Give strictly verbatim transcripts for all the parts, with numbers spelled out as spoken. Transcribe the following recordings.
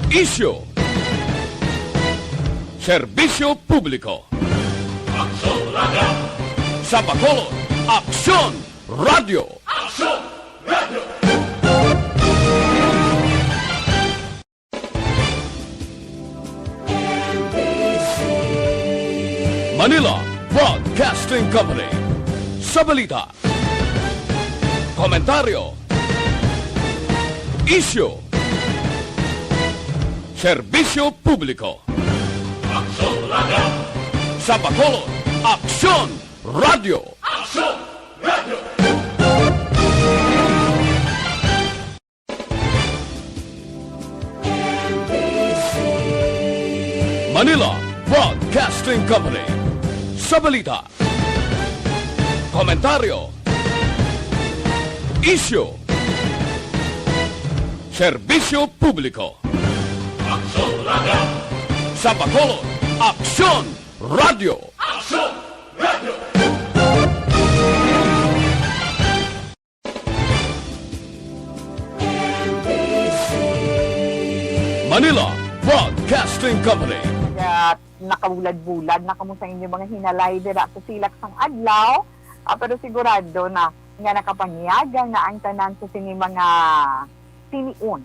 Isyu. Serbisyo publiko. Aksyon Radio. Sa Bacolod, Aksyon Radio. Aksyon Radio. Manila Broadcasting Company. Sa balita, komentaryo, isyu, serbisyo publiko. Aksyon Radio. Sa Bacolod, Aksyon Radio. Aksyon Radio. Manila Broadcasting Company. Sa balita, komentaryo, isyu, serbisyo publiko. Aksyon Radio. Sa Bacolod, Aksyon Radio. Aksyon Radio. Manila Broadcasting Company. Kaya nakabulad-bulad na kamo sa inyo mga hinalay dira sa silak sang adlaw. Ah, pero sigurado na nga nakapanyaga na ang tanan sa sini mga siniun.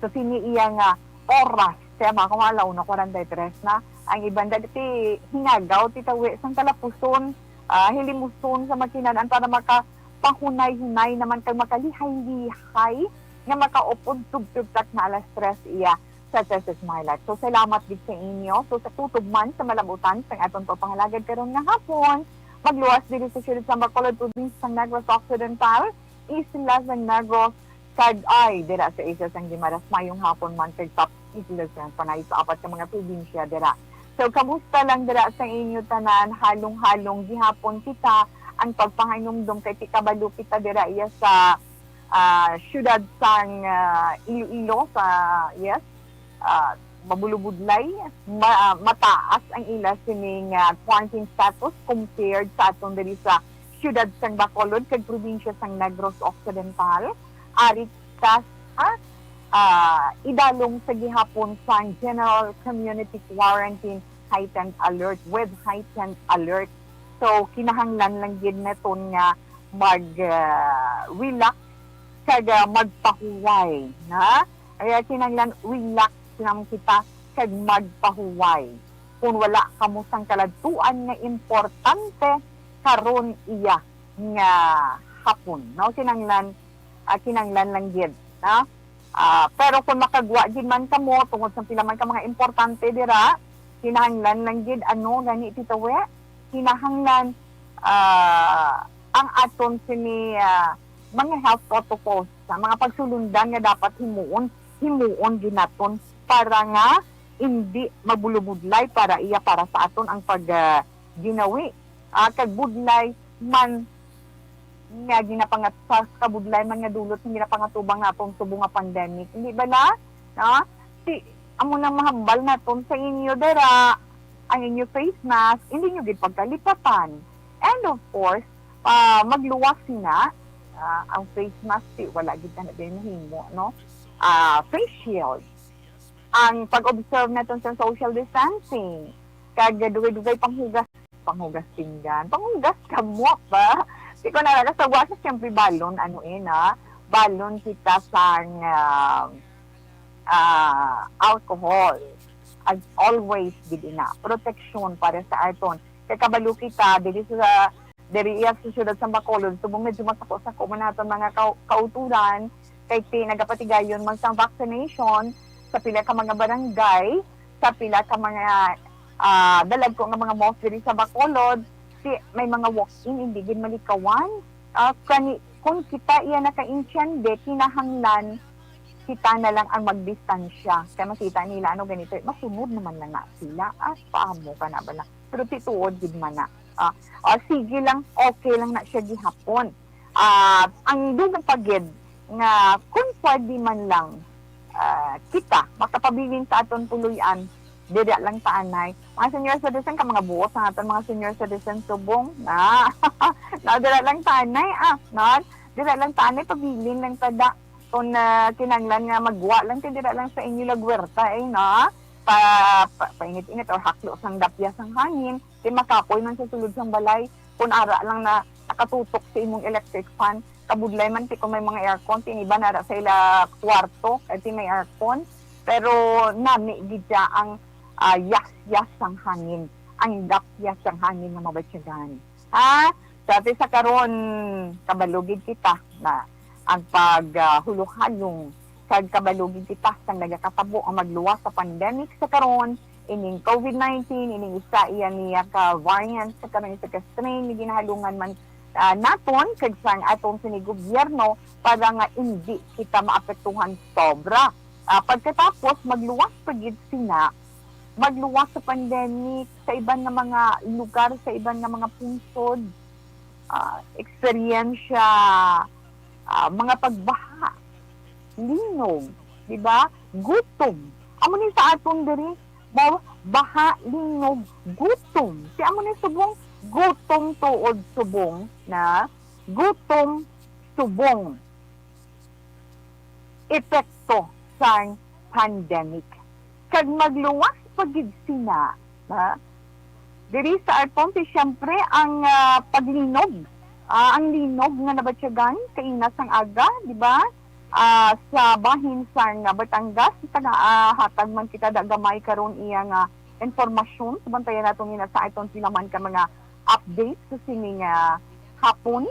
Sa sini iya nga oras, kaya mga kumalaw na forty-three na, ang iban dagiti hinagaw, titawi sang kalapuson, ah, hilimuson sa makinan-an para makapahunay-hunay naman kag makalihay-lihay nga makaupod tugtugtak na alas tres iya sa Tesis Marlat. So, salamat gid sa inyo. So, sa kutob man sa malabutan sang aton pagpangalagad karon nga hapon, magluwas diri sa siyudad sang Bacolod, probinsya sang Negros Occidental, isla sang Negros, kag ay dira sa isla sang Guimaras. Mayong hapon man kag top isla sang panay sa apat ka mga probinsya dira. So, kamusta lang dira sa inyo tanan? Halong-halong gihapon kita ang pagpahanumdom kay ti kabalo kita dira iya sa, ah, siyudad sang, ah, Iloilo sa, yes, ah, mabulubudlay, ma-, ah, mataas ang ila sining, ah, quarantine status compared sa aton diri sa siyudad sang Bacolod kag probinsya sang Negros Occidental. Ari ta sa, ah, idalom sa gihapon sang General Community Quarantine Heightened Alert, with heightened alert. So, kinahanglan lang gid naton nga mag, ah, relax kag, ah, magpahuway, na? Kaya kinahanglan relax lang kita kag magpahuway. Kung wala kamo sang kaladtuan nga importante karon iya nga hapon, no? Kinahanglan, ah, kinahanglan lang gid, no? Ah, pero kung makagwa gid man kamo tungod sa pila man ka mga importante dira, kinahanglan lang gid, ano gani, Tito We? Kinahanglan, ah, ang aton sini, ah, mga health protocols, sa mga pagsulundan nga dapat himuon, himuon gid naton para nga hindi mabulubudlay para iya, para sa aton ang pag, ah, ginawi, ah, kag budlay man nga ginapangat-, sa kabudlay man nga dulot nga ginapangatubang naton subong nga pandemic. Hindi bala? No? Si, amo nang mahambal naton sa inyo dira, ang inyo face mask, hindi nyo gid pagkalipatan. And of course, ah, magluwas na, ah, ang face mask, si, wala gid na din mahimo, no? Ah, face shield. Ang pag-observe naton sa social distancing, kag dugay-dugay panghugas, panghugas pinggan, panghugas kamot ba? Di ko na kasagwa sa, siyempre, balon, ano, eh, na, balon kita sang, ah, ah, alcohol. As always, gid ina, proteksyon para sa aton. Kay kabalo kita, diri sa, diri iya sa siyudad sa Bacolod, subong medyo masako-sako man naton mga kau-, kauturan, kay ti nagapatigayon man sang vaccination sa pila ka mga barangay, sa pila ka mga, ah, dalagko nga mga malls diri sa Bacolod, ti may mga walk-in, hindi gid malikawan. Ah, kani, kung kita iya nakaintiende, kinahanglan kita na lang ang magdistansya. Kay makita nila, ano, ganito, masunod naman lang na sila. Ah, paamo ka na ba na? Pero ti tuod gid man na. Ah, ah, sige lang, okay lang na siya gihapon. Ah, ang dugang pa gid nga kung pwede man lang, ah, kita makapabilin sa aton puloy-an, dira lang ta anay. Mga senior citizen, ka mga buot sa aton mga senior citizen subong na, na dira lang ta anay, ah, no? Dira lang ta anay, pabilin lang ta da. aton, ah, kinahanglan nga magwa lang kay dira lang sa inyo lagwerta, eh, no? Pa, pa, painit-init or haklo sang dapya sang hangin, kay makapoy man sa sulod sang balay. Kung ara lang na nakatutok sa imong electric fan, kabudlay man kay kung may mga aircon, tiniba nara sa ila kwarto, kay may aircon. Pero nami gid siya ang, ah, yas-yas sang hangin, ang dapya sang hangin nga mabatyagan. Ha? Sa ati sa karon, kabalo gid kita na ang pag, ah, huluhalong kag kabalo gid kita sa nagakatabo ang magluwas sa pandemic sa karon, ining covid nineteen, ining isa iya niya ka variant sa karon, isa ka strain nga ginahalungan man, ah, naton kag sang aton sini gobyerno para nga indi kita maapektuhan sobra. Ah, pagkatapos, magluwas pa gid sina, magluwas sa pandemic sa iban nga mga lugar, sa iban nga mga pungsod, ah, eksperyensya, ah, mga pagbaha, linog, di ba? Gutom. Amo ni sa aton diri, ba-, baha, linog, gutom. Si amo ni subong gutom tuod subong na gutom subong epekto sang pandemic. Kag magluwas pa gid sina, ha? Diri sa aton, si, siyempre, ang, ah, paglinog. Ah, ang linog nga nabatyagan kaina sang aga, di ba? Ah, sa bahin sang, ah, Batangas, taga, ah, hatag man kita da gamay karon iya nga impormasyon. Subantayan nato nila sa aton pila man ka mga updates sa sini nga hapon.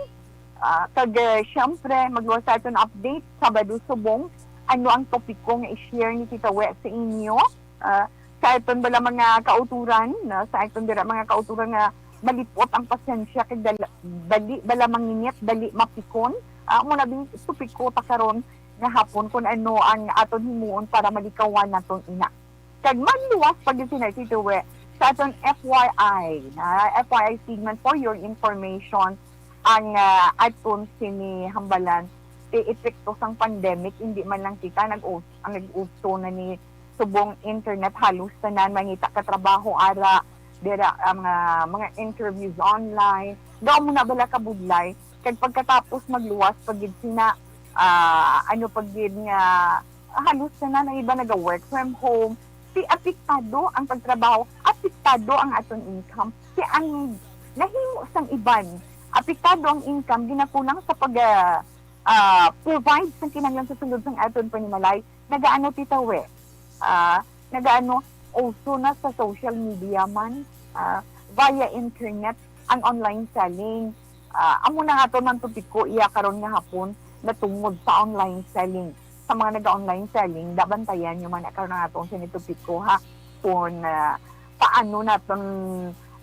Ah, kag, eh, siyempre, magluwas sa aton update, Sabado subong. Ano ang topiko nga i-share ni Tita We sa inyo? Ah, sa aton bala mga kauturan, no? Sa aton dira mga kauturan nga malipot ang pasensya kag dal-, dali bala manginit, dali mapikon. Ah, amo na bing topiko ta karon nga hapon kung ano ang aton himuon para malikawan naton ina. Kag magluwas pa gid sina, Tito We, sa aton F Y I, ha? F Y I segment, for your information, ang, ah, aton sini hambalan, ti epekto sang pandemic, hindi man lang kita nag-us-, ang nag-uso na ni subong internet, halos tanan mangita ka trabaho ara, dira ang, ah, mga interviews online. Daw mo na bala kabudlay, kag pagkatapos magluwas pa gid sina, ah, ano pa gid nga halos tanan ang iba naga-work from home. Si apektado ang pagtrabaho, apektado ang aton income. Si ang nahimo sang iban, apektado ang income, ginakulang sa pag, ah, ah, provide sang kinahanglan sa sulod sang aton panimalay. Nagaano, Tita We? Ah, nagaano, uso na sa social media man, ah, via internet ang online selling. Ah, amo na nga to man topiko iya karon nga hapon, natungod sa online selling. Sa mga naga-online selling, dabantayan nyo man na karon ang atong sini topiko, ha, kung, ah, paano naton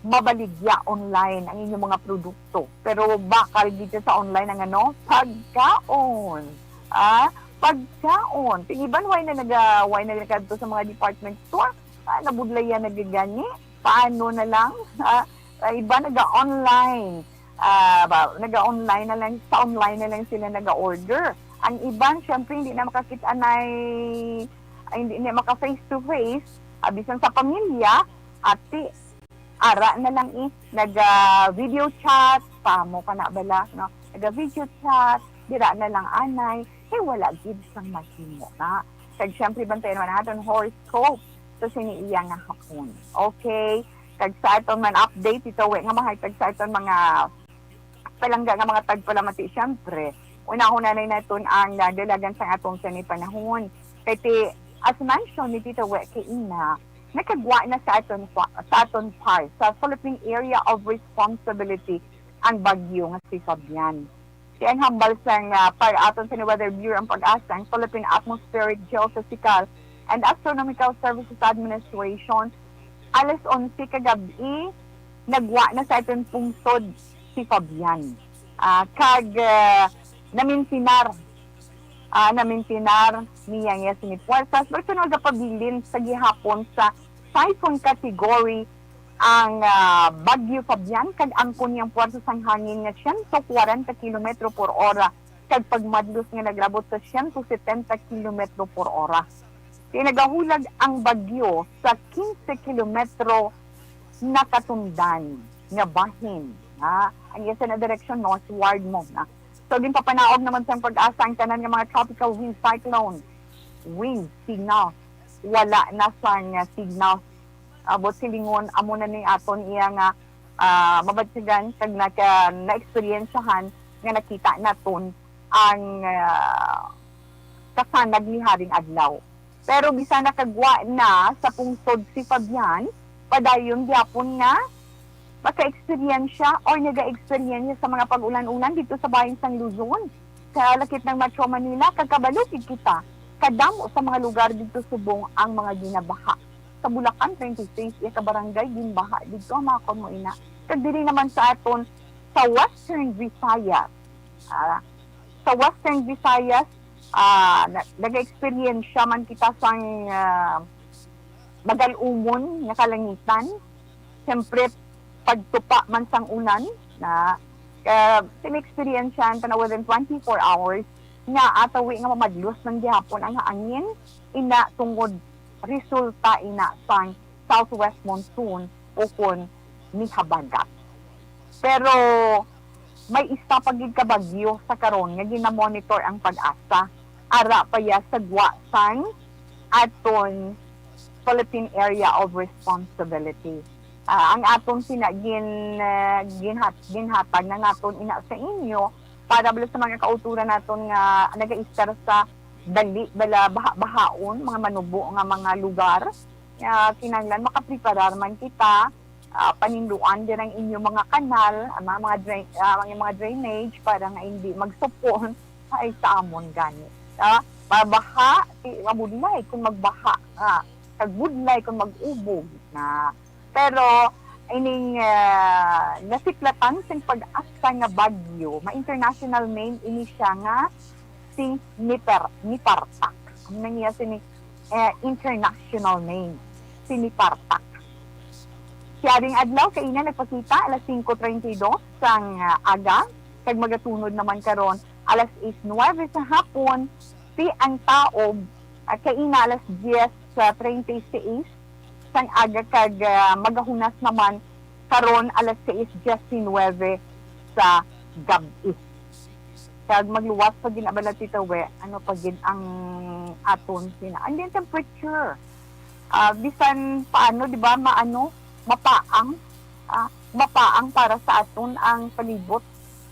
mabaligya online ang inyong mga produkto. Pero bakal gid sa online ang ano, pagkaon. Ah, pagkaon. Ting iban, why na naga-, why na nagkadto sa mga department store? Ah, nabudlayan na gid gani. Paano na lang? Ah, ang iba naga-online. Ah, ba, naga-online na lang, sa online na lang sila naga-order. Ang iban, syempre, hindi na makakita na, ay, hindi na maka face to face. Ah, bisan sa pamilya, ati, ara na lang, eh, naga-video chat, pamo ka na bala, no? Naga-video chat, dira na lang anay, kay wala gid sang mahimo na. Kag syempre, bantayan man naton horoscope sa sini iya nga hapon. Okay? Kag sa aton man update, Tita We, nga mahatag sa aton mga palangga nga mga tagpalamati, syempre, unahon na naton ang, ah, dalagan sa atong sini panahon. Kay ti, as mentioned ni Tita We kaina, nakagwa na sa aton pa, sa aton PAR, sa Philippine Area of Responsibility, ang bagyo nga si Fabian. Kay ang hambal sang, ah, PAR aton sa Weather Bureau, ang PAGASA, ang Philippine Atmospheric Geophysical and Astronomical Services Administration, alas onse kagab-i, nagwa na sa aton pungsod si Fabian. Ah, kag, ah, namintinar, ah, namintinar niya niya sini puwersas. Pero sa nagapabilin sa gihapon sa typhoon category ang, ah, Bagyo Fabian, kag angkon niyang puwersa sang hangin nga siyento kwarenta kilometro por ora, kag pagmadlos nga naglabot sa siyento setenta kilometro por ora. Kay nagahulag ang bagyo sa quince kilometro nakatundan nga bahin, ha? Ang iya sa na direksyon northward mo, na. So, ginpapanaog naman sang PAGASA ang tanan nga mga tropical wind cyclone. Wind signal. Wala na sang, ah, signal. Abot silingon, amo na ni aton iya nga, ah, mabatsigan kag naka-, naeksperyensyahan nga nakita naton ang, ah, kasanag ni Haring Adlaw. Pero bisan nakagwa na sa pungsod si Fabian, padayon gyapon nga maka-eksperyensya or naga-eksperyensya sa mga pag-ulan-ulan dito sa bahin sang Luzon. Sa lakip ng Metro Manila, kagkabalo gid kita, kadamo sa mga lugar dito subong ang mga ginabaha. Sa Bulacan, twenty-six iya ka barangay ginbaha dito, mga kon mo ina. Kag diri naman sa aton sa Western Visayas, ah, sa Western Visayas, ah, na-, nag-eksperyensya man kita sang, ah, magal-umon nga kalangitan. Siyempre, pagtupa man sang ulan, na, ah, sineksperyensyahan ta na within twenty-four hours nga atawi nga mamadlos man gihapon ang hangin, ina tungod resulta ina sang southwest monsoon ukon mihabagat. Pero may isa pa gid ka bagyo sa karon nga ginamonitor ang PAGASA, ara pa ya sa gwa sang aton Philippine Area of Responsibility. Ah, ang aton sina-, gin-, ah, ginhat-, ginhatag na naton ina sa inyo para bala sa mga kauturan naton nga nagaistar sa dali bala baha-bahaon, mga manubo nga mga lugar. Ah, kinahanglan makapreparar man kita, ah, paninduan din ang inyong mga kanal, ang mga, mga drain-, ah, ang mga drainage para nga hindi magsupon ay sa amon gani. Ah, mabaha, ti-, mabudlay kung magbaha, ah, kag budlay kung mag-ubog na. Pero ining, ah, nasiplatan sing PAGASA nga bagyo, ma-international name ini siya nga si Niper-, Nipartak. Ang nangiya sini, eh, international name, si Nipartak. Siyaring adlaw kaina nagpakita alas singko treinta y dos sang, ah, aga, kag magatunod naman karon alas sais nuebe sa hapon, ti ang taob, ah, kaina alas diyes sa treinta y seis sang aga, kag, ah, magahunas naman karon alas sais diecinuebe sa gab-i. Kag magluwas pa gid na bala, Tita We, ano pa gid ang aton sina-, ang din temperature. Ah, bisan paano, di ba, maano, mapaang, ah, mapaang para sa aton ang palibot.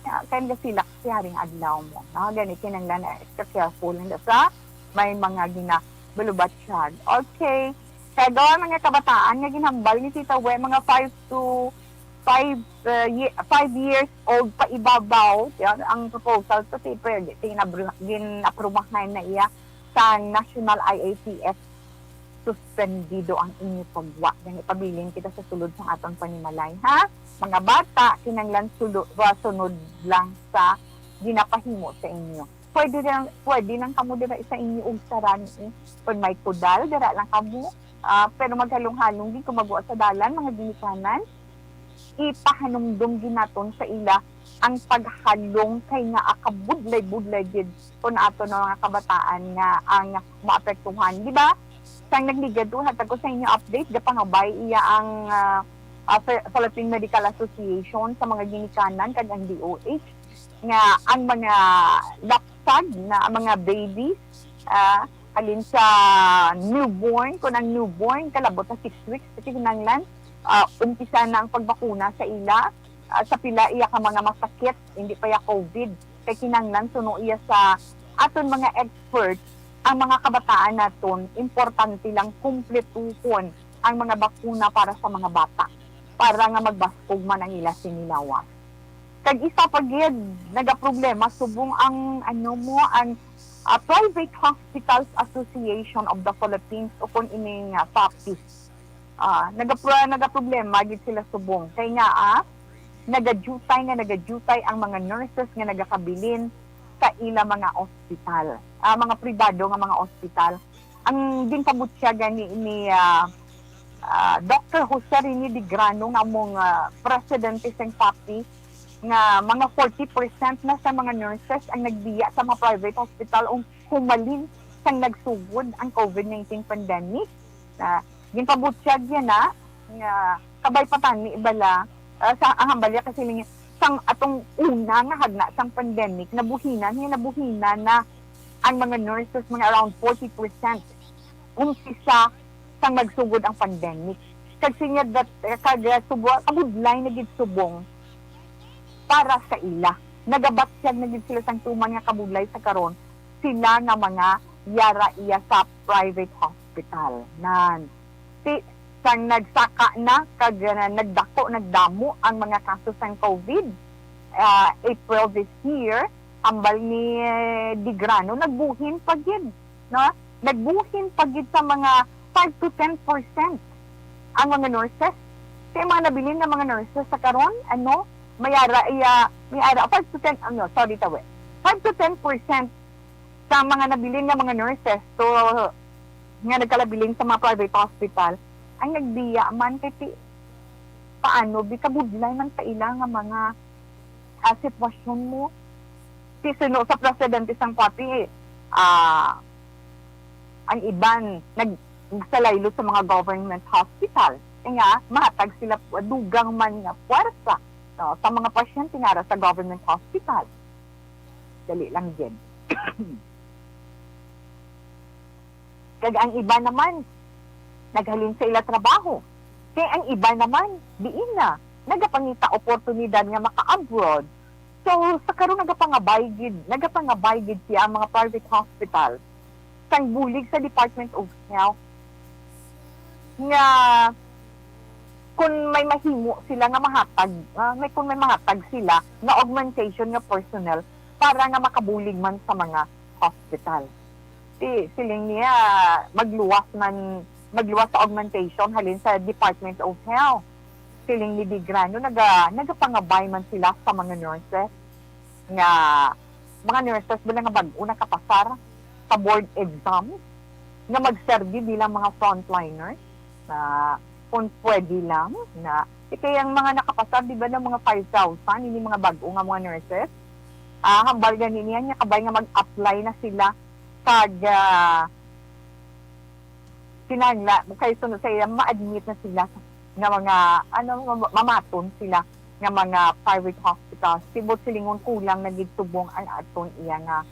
Ah, kay gasilak si Haring Adlaw mo, no? Gani, kinahanglan na extra careful nga sa may mga ginabalubatyag. Okay. Kag ang mga kabataan nga ginhambal ni Tita We, mga five to five, uh, ye-, five years old pa ibabaw, yan ang proposal to si Pre-, ginabru-, gin-aprubahan na iya sa National I A T F. Suspendido ang inyo pagwa. Gani, pabilin kita sa sulod sang aton panimalay, ha? Mga bata, kinahanglan sulo-, wa-, sunod lang sa ginapahimo sa inyo. Pwede lang, pwede lang kamo dira sa inyo ugsaran, eh, kung may kudal, dira lang kamo. Ah, pero maghalong-halong gid kung magwa sa dalan, mga ginikanan. Ipahanumdom gid naton sa ila ang paghalong kay nga akabudlay-budlay gid kun ato na mga kabataan nga ang maapektuhan, di ba? Sang nagligad ko, hatag ko sa inyo update, gapangabay iya ang, ah, ah, Phil-, Philippine Medical Association sa mga ginikanan kag ang D O H nga ang mga lapsag na ang mga babies, ah, halin sa newborn, kung ang newborn kalabot na six weeks, kinahanglan, ah, umpisa na ang pagbakuna sa ila, ah, sa pila iya ka mga masakit, hindi pa ya COVID. Kay kinahanglan suno iya sa aton mga experts, ang mga kabataan naton, importante lang kumpletuhon ang mga bakuna para sa mga bata, para nga magbaskog man ang ila sinilawas. Kag isa pa gid, nagaproblema subong ang, ano mo, ang, ah, Private Hospitals Association of the Philippines, o kung ining, ah, PAPI. Ah, nagapro-, nagaproblema gid sila subong. Kay nga, ah, nagadutay nga nagadutay ang mga nurses nga nagakabilin sa ila mga ospital, ah, mga pribado nga mga ospital. Ang ginpabutyagan ni, ni, ah, ah, Doctor Jose Rene de Grano nga among, ah, presidente sang PAPI, nga mga forty percent na sa mga nurses ang nagbiya sa mga private hospital ug humalin sang nagsugod ang COVID nineteen pandemic. Na ginpabutyag yan na nga kabay pa tani bala, ah, sa ang hambalya kasi niya, sang atong una nga hagna sang pandemic, nabuhinan, nga nabuhinan na ang mga nurses, mga around forty percent, umpisa sang magsugod ang pandemic. Kag sinya dat-, kag, ah, subo-, kabudlay na gid subong para sa ila. Nagabatyag na gid sila sang tuman nga kabudlay sa karon, sila nga mga yara iya sa private hospital. Nan, ti, sang nagsaka na kag, ah, nagdako, nagdamo ang mga kaso sang COVID, ah, April this year, hambal ni, eh, Digrano, nagbuhin pa gid, no? Nagbuhin pa gid sa mga five to ten percent ang mga nurses. Kay mga nabilin nga mga nurses sa karon, ano, may ara iya, may ara, five to ten, ano, sorry, tawi. Five to ten percent sa mga nabilin nga mga nurses, so, nga nagkalabilin sa mga private hospital, ang nagbiya man kay ti-, paano, bi, kabudlay man sa ila nga mga, ah, sitwasyon mo. Ti suno sa presidente sang pati, ah, ang iban nag-, nagsalaylo sa mga government hospital. Kaya nga, mahatag sila pu-, dugang man nga puwersa, no, sa mga pasyente nga ara sa government hospital. Dali lang din. Kag ang iba naman, naghalin sa ila trabaho. Kay ang iba naman, diin na, nagapangita oportunidad nga maka-abroad. So, sa karon nagapangabay gid, nagapangabay gid siya ang mga private hospital sang bulig sa Department of Health nga kung may mahimo sila nga mahatag, ah, may, kung may mahatag sila nga augmentation nga personnel para nga makabulig man sa mga hospital. Ti, siling niya, magluwas man, magluwas sa augmentation halin sa Department of Health. Siling ni Digrano, naga-, nagapangabay man sila sa mga nurses nga, mga nurses ba nga bag-o nakapasar sa board exam nga magserbi bilang mga frontliners na kung pwede lang na, eh, kay ang mga nakapasar, di ba, ng mga five thousand, ini mga bag-o nga mga nurses, ah, hambal gani niya nga kabay nga mag-apply na sila kag, ah, kinahanglan, kay sunod sa iya, ma-admit na sila nga mga, ano, ma-, mamaton sila nga mga private hospitals. Tibot silingon, kulang na gid subong ang aton iya nga,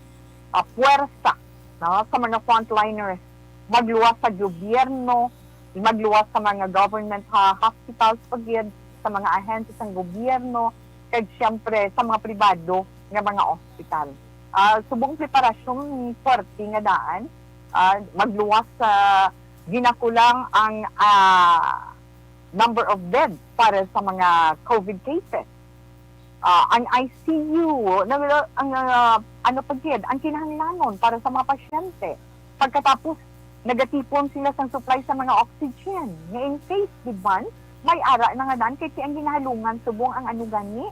ah, puwersa, no, sa mga frontliners. Magluwas sa gobyerno, magluwas sa mga government, ha, hospitals pa gid, sa mga ahensya sang gobyerno, kag siyempre sa mga pribado nga mga ospital. Ah, subong preparasyon, puwerte nga daan, ah, magluwas sa ginakulang ang, ah, number of beds para sa mga COVID cases. Ah, ang I C U, na, ang, ah, ano pa gid, ang kinahanglanon para sa mga pasyente. Pagkatapos, nagatipon sila sang supply sa mga oxygen. Nga in case, di ba, may ara na nga daan, kay ti ang ginahalungan subong ang ano gani,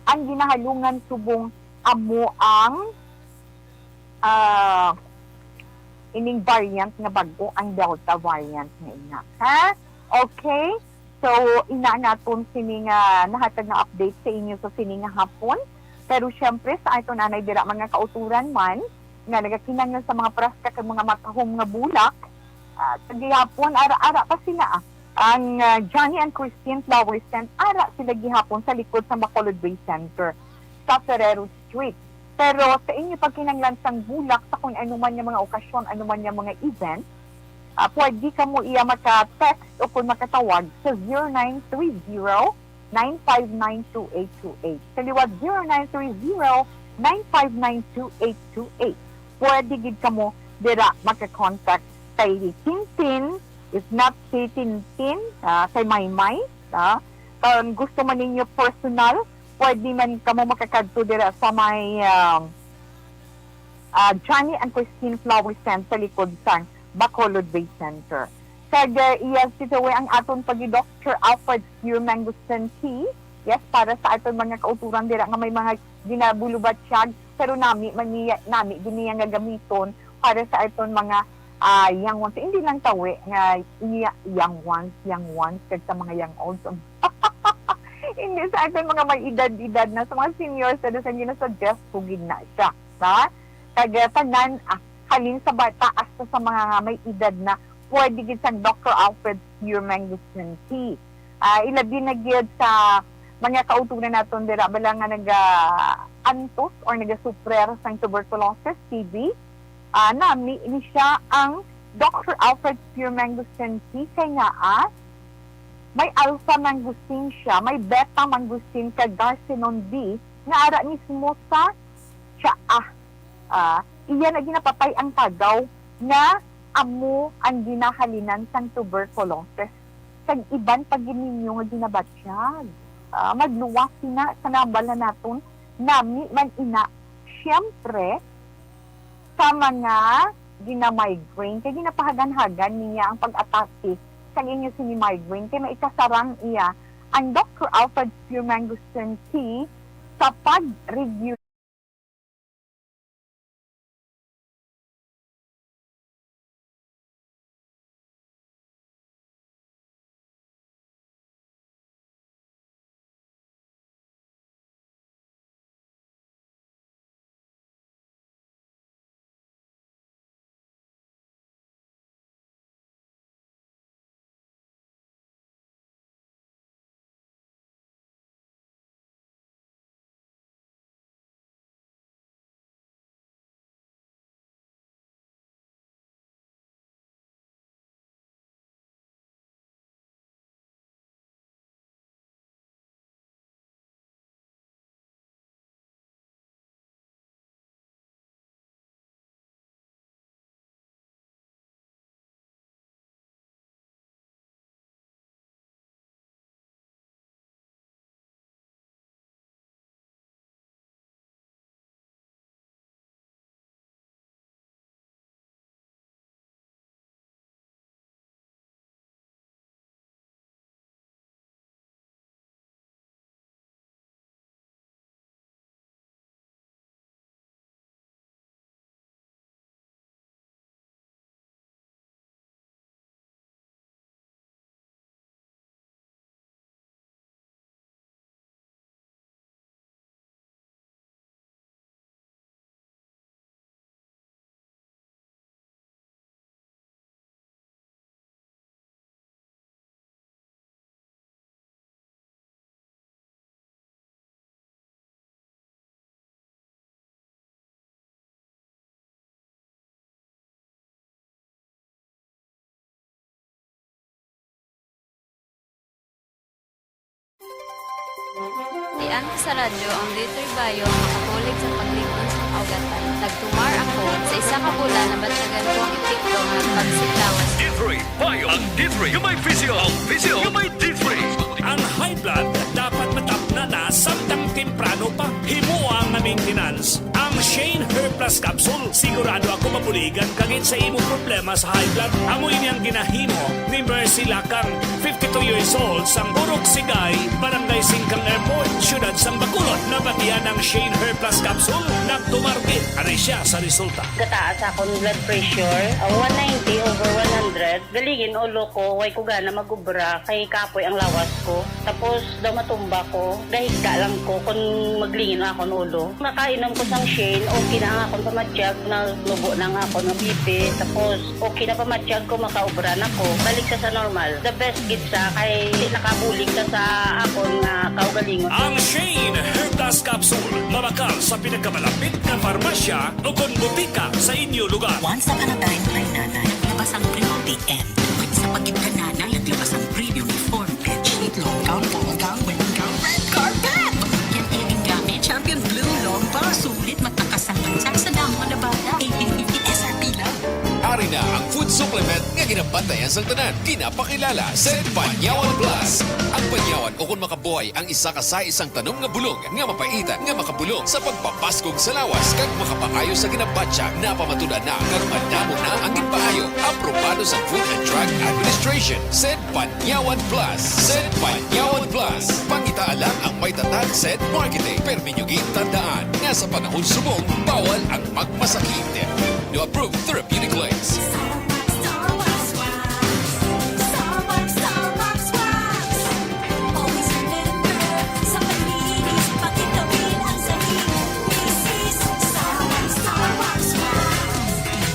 ang ginahalungan subong amo ang, ah, ining variant nga bag-o, ang Delta variant nga ina. Ha? Okay? So, ina naton sini nga nahatag nga update sa inyo sa sini nga hapon. Pero siyempre, sa aton anay dira, mga kauturan man, nga nagakinahanglan sa mga praska kag mga matahom nga bulak, ah, sa gihapon, ara-ara pa sila, ah. Ang, ah, Johnny and Christine Flower Stand, ara sila gihapon sa likod sa Bacolod Way Center, sa Ferrero Street. Pero sa inyo pagkinahanglan sang bulak sa kung ano man nga mga okasyon, ano man nga mga event, ah, pwede kamo iya maka-text o kung makatawag sa zero nine three zero, nine five nine, two eight two eight. Sa liwat, zero nine three zero, nine five nine, two eight two eight. Pwede gid kamo dira maka-contact kay Tintin, if not si Tintin, ah, kay Maymay, ah. Kung gusto man ninyo personal, pwede man kamo makakadto dira sa may, ah, ah, Johnny and Christine Flower Stand sa likod sang Bacolod Way Center. Kag, ah, iya, si Joey, ang aton pagi Doctor Alfred Pure Mangosteen Tea. Yes, para sa aton mga kauturan dira nga may mga ginabulubatyag, pero nami man niya, nami din niya nga gamiton para sa aton mga, ah, young ones. Hindi lang tawi nga iya-, young ones, young ones, kag sa mga young olds. Hindi, sa aton mga may edad-edad na, sa mga seniors, sa, sa gina-suggest ko gid na siya. Ba? Kag, ah, tanan, ah, halin sa bata hasta sa mga may edad na, pwede gid sang Doctor Alfred Pure Mangosteen Tea. Ah, ilabi na gid sa Mga kauturan naton dira bala nga nagaantos or nagasuprer sang tuberculosis, T B, ah, nami ni siya ang Doctor Alfred Spear Mangosteen Tea kay nga, ah, may alpha mangosteen siya, may beta mangosteen kag carcinone B nga ara mismo sa tsaa. Ah, iya na ginapatay ang tagaw nga amo ang ginahalinan sang tuberculosis kag iban pa gid ninyo nga ginabatyag. Ah, magluwas sina sa nambal na naton, nami man ina. Siyempre, sa mga gina-migraine, kay ginapahagan-hagan niya ang pag-atake sa inyo sini migraine, kay maikasarang iya ang Doctor Alfred Spear Mangosteen Tea sa pag-regulate Tian ko sa radyo ang D three Bio nga makabulig sa paglig-on sa kaugatan. Nagtumar ako. Sa isa ka bulan, nabatyagan ko ang epekto nga pagsiglawas. D three Bio, ang D three nga may physio, ang physio nga may D three. Ang high blood dapat matapna na samtang temprano pa. Himoa nga maintenance. Ang Shane Hair Plus Capsule, sigurado ako mabuligan ka gid sa imong problema sa high blood. Amo ini ang ginahimo ni Mercy Lakang, fifty-two years old, sang Purok Sigay, Barangay Singkang Airport, Siyudad sang Bacolod. Nabatian ang Shane Hair Plus Capsule, nagtumar gid. Ari siya sa resulta. Gataas akong blood pressure, ah, one ninety over one hundred. Galing ulo ko, way ko gana mag-obra, kay kapoy ang lawas ko. Tapos daw matumba ko, gahigda lang ko kung maglingin ang akon ulo. Nakainom ko sang Shane, okay na ang akon pamatyag, nanubo na ang akon nga B P. Tapos okay na pamatyag ko, makaobra na ko. Balik sa, sa normal. The best gid sa kay nakabulig sa, sa akon nga kaugalingon. Ang Shane Hair Plus Capsule, mabakal sa pinakamalapit nga farmasya o kon butika sa inyo lugar. Once upon a time, my nanay, naglabas ang premium T M. May isa pa gid ka nanay, naglabas ang premium uniform, bedsheet, long gown, ball gown, wedding gown, red carpet! Pamilya niya gingamit, Champion Blue, long bar, sulit, matakas ang bagsak sa damo nga nabada. Eighteen fifty S R P lang. Ari na ang food supplement nga ginabantayan sang tanan. Ginapakilala sa Panyawan Plus. Ang panyawan, o kon makabuhay, ang isa ka sa isang tanom nga bulong nga mapait nga makabulong sa pagpapaskog sa lawas kag makapaayo sa ginabatya. Napamatud-an na karong madamo na ang ginpaayo. Aprobado sa Food and Drug Administration. Sed Panyawan Plus. Sed Panyawan Plus. Pangitaa lang ang may tatak sed marketing. Permi nyo gid tandaan nga sa panahon subong, bawal ang magmasakit. No approved therapeutic claims. Starbucks, Starbucks Wax. Starbucks, Starbucks Wax. Always a little girl. Sa paglinis, pakitawin ang sahig. Misis, Starbucks, Starbucks Wax.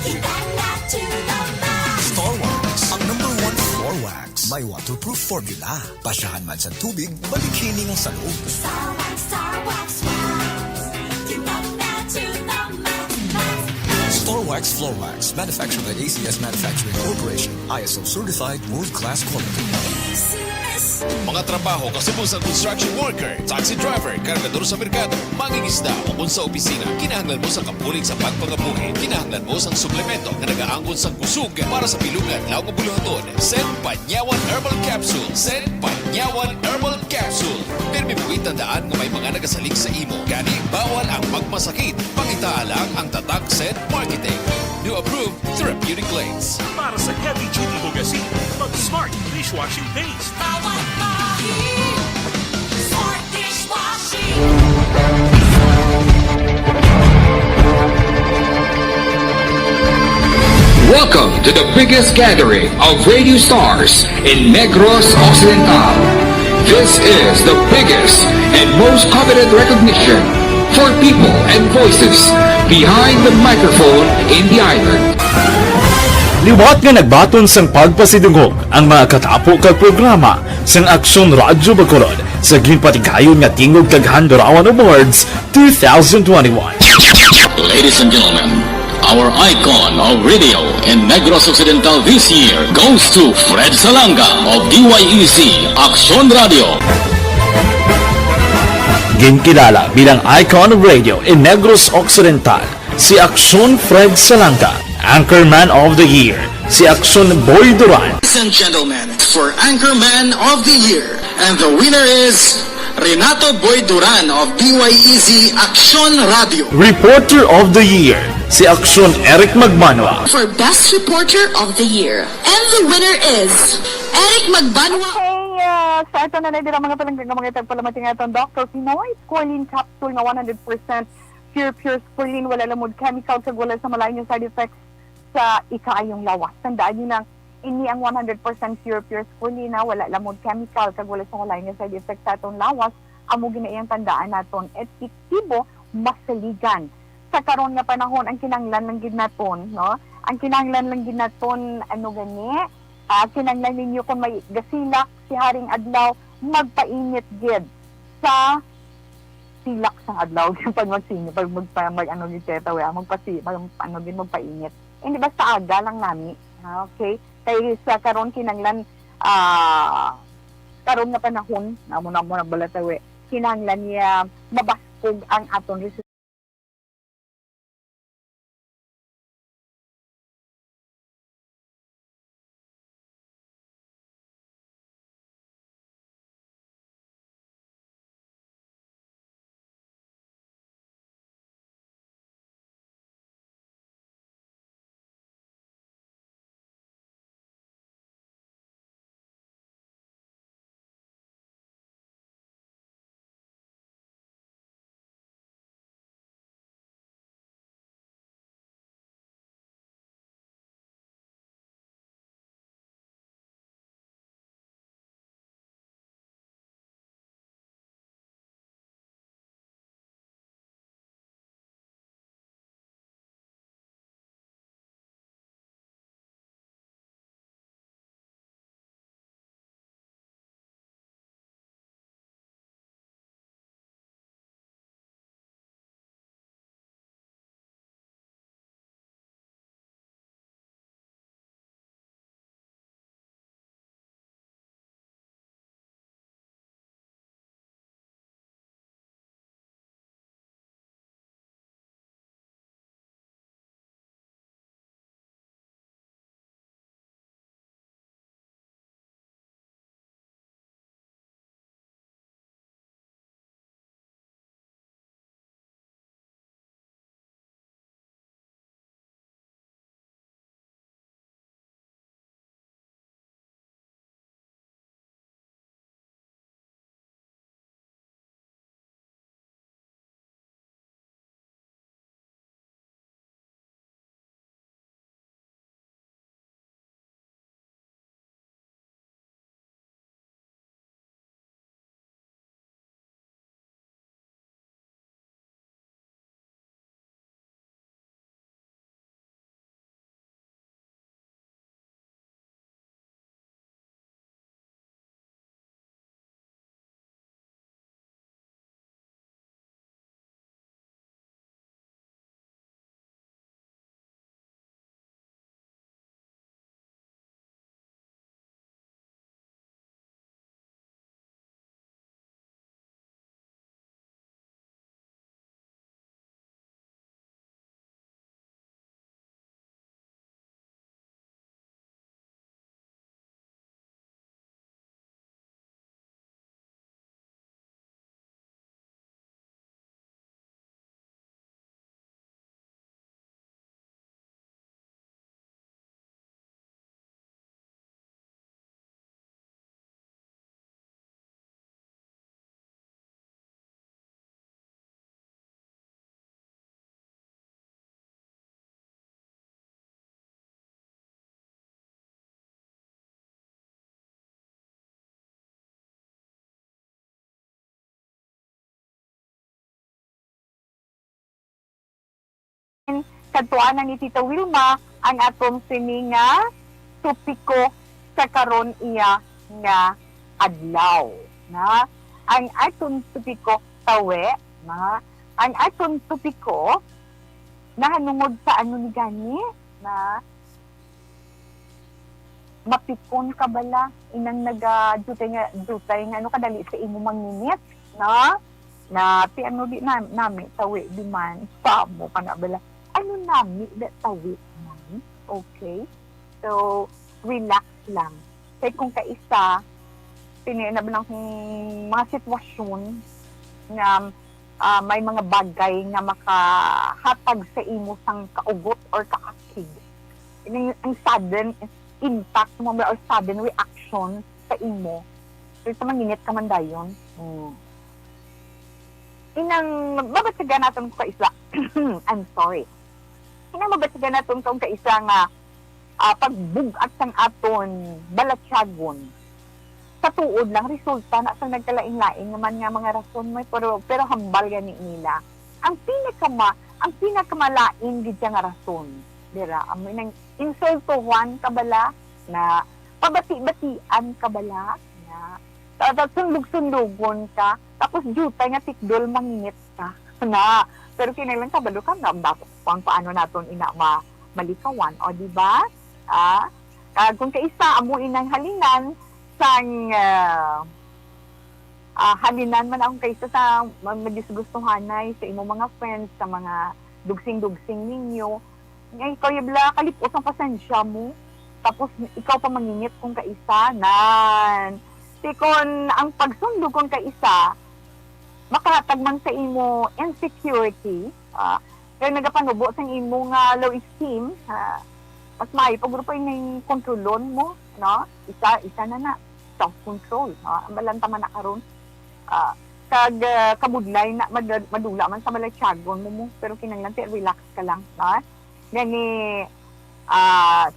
Kita na to the max. Star Wax, ang number one floor wax. May Waterproof formula. Pasyahan man sa tubig, balik hining sa loob. Star Wax, Star Wax, Wax. Timbang na to the max, max, max. Star Wax Floor Wax, manufactured by A C S Manufacturing Corporation, I S O certified, world class quality. A C S. Mga trabaho kasubo sang construction worker, taxi driver, kargador sa merkado, mangingisda, o kung sa opisina, kinahanglan mo sang kabulig sa pagpangabuhi, kinahanglan mo sang suplemento nga nagaangkon sang kusog para sa bilog nga adlaw nga buluhaton. Sen Panyawan Herbal Capsule. Sen Panyawan Herbal Capsule. Pirmi mo gid tandaan nga may mga nagasalig sa imo. Gani, bawal ang magmasakit. Pangitaa lang ang tatak Sen Marketing. New approved therapeutic blends. Para sa heavy duty mo gasin, mag Smart Dishwashing Paste. Bawal bahin. Smart Dishwashing. Welcome to the biggest gathering of radio stars in Negros Occidental. This is the biggest and most coveted recognition for people and voices behind the microphone in the island. Liwat nga nagbaton sang pagpasidungog ang mga katapo kag programa sang Aksyon Radyo Bacolod sa ginpatigayon nga Tingog kag Handurawan Awards two thousand twenty-one. Ladies and gentlemen, our icon of radio in Negros Occidental this year goes to Fred Salanga of D Y E C Aksyon Radio. Ginkilala bilang icon of radio in Negros Occidental si Aksyon Fred Salanga, Anchorman of the Year si Aksyon Boy Duran. Ladies and gentlemen, for Anchorman of the Year, and the winner is Renato Boy Duran of D Y E C Aksyon Radio. Reporter of the Year si Aksyon Eric Magbanwa. For Best Reporter of the Year, and the winner is Eric Magbanwa. Okay, ah, sa aton na dira mga palangga nga mga tagpalamati nga aton Doctor Pinoy Squalene Capsule nga one hundred percent pure, pure squalene, wala lamod chemical, kag wala sa malain nga side effects sa ikaayong lawas. Tandaan niyo lang, ini ang one hundred percent pure, pure squalene, wala lamod chemical, kag wala sa malain nga side effects sa aton lawas. Amo gina iyang tandaan naton, epektibo, masaligan. Sa karon nga panahon, ang kinahanglan lang gid naton, no? Ang kinahanglan lang gid naton, ano gani, ah, kinahanglan ninyo kung may gasilak si Haring Adlaw, magpainit gid sa silak sang adlaw pag magsini, pag magpa-, mag-, ano gid kayo tawi, ah, magpasi-, mag-, ano gid, magpainit. Hindi basta aga lang nami, ha, okay? Kay sa karon kinanglan, ah, karon nga panahon, amo na, amo na bala tawi, kinanglan niya mabaskog ang aton Kadtuan na ni Tita Wilma ang aton sini nga topiko sa karon iya nga adlaw, na ang aton topiko, tawi, na ang aton topiko nahanungod sa ano ni gani, na mapikon ka bala, inang naga-, dutay nga, dutay nga ano kadali sa imo manginit, no? Na ti ano di na, nami, tawi di man, pamo ka na bala. Ano nami, da, tawi man? Okay? So, relax lang. Kay kung kaisa, pini na ba lang kung mga sitwasyon nga, ah, may mga bagay nga makahatag sa imo sang kaugot or kaakig. Ining, ang sudden impact mo or sudden reaction sa imo, kay sa manginit ka man dayon. Mm. Inang mabatyagan naton ko kaisa, I'm sorry. Inang mabatyagan naton kung kaisa nga, ah, pagbug-at sang aton balatyagon. Sa tuod lang, resulta na sa nagkalain-lain naman nga mga rason, may, pero, pero hambal gani nila. Ang pinakama-, ang pinakamalain gid siya nga rason, dira, amo nang insultuhan ka bala, na pabati-batian ka bala, na ta-, ta-, sundog-sundogon ka, tapos dutay nga tikdol manginit ka, na. Pero kinahanglan kabalo ka na, dapat kung paano naton ina ma-, malikawan, o, di ba? Ah, kag kung kaisa, amo inang halinan sang, ah, ah, halinan man ang kaisa sa ma-, madisgustuhanay sa imo mga friends, sa mga dugsing-dugsing ninyo, nga ikaw ya bala kalipos ang pasensya mo, tapos ikaw pa manginit kung kaisa, nan. Ti kon ang pagsundog kung kaisa, makahatag man sa imo insecurity, ah, kay nagapanubo sang imo nga low esteem, ah, mas maayo pa guro pa ining kontrolon mo, no? Isa, isa na na, self-control, no? Ang balanta man na karon. Ah, kag, ah, kabudlay na, mad-, madula man sa balatyagon mo, mo, pero kinahanglan ti relax ka lang, no? Gani, ah,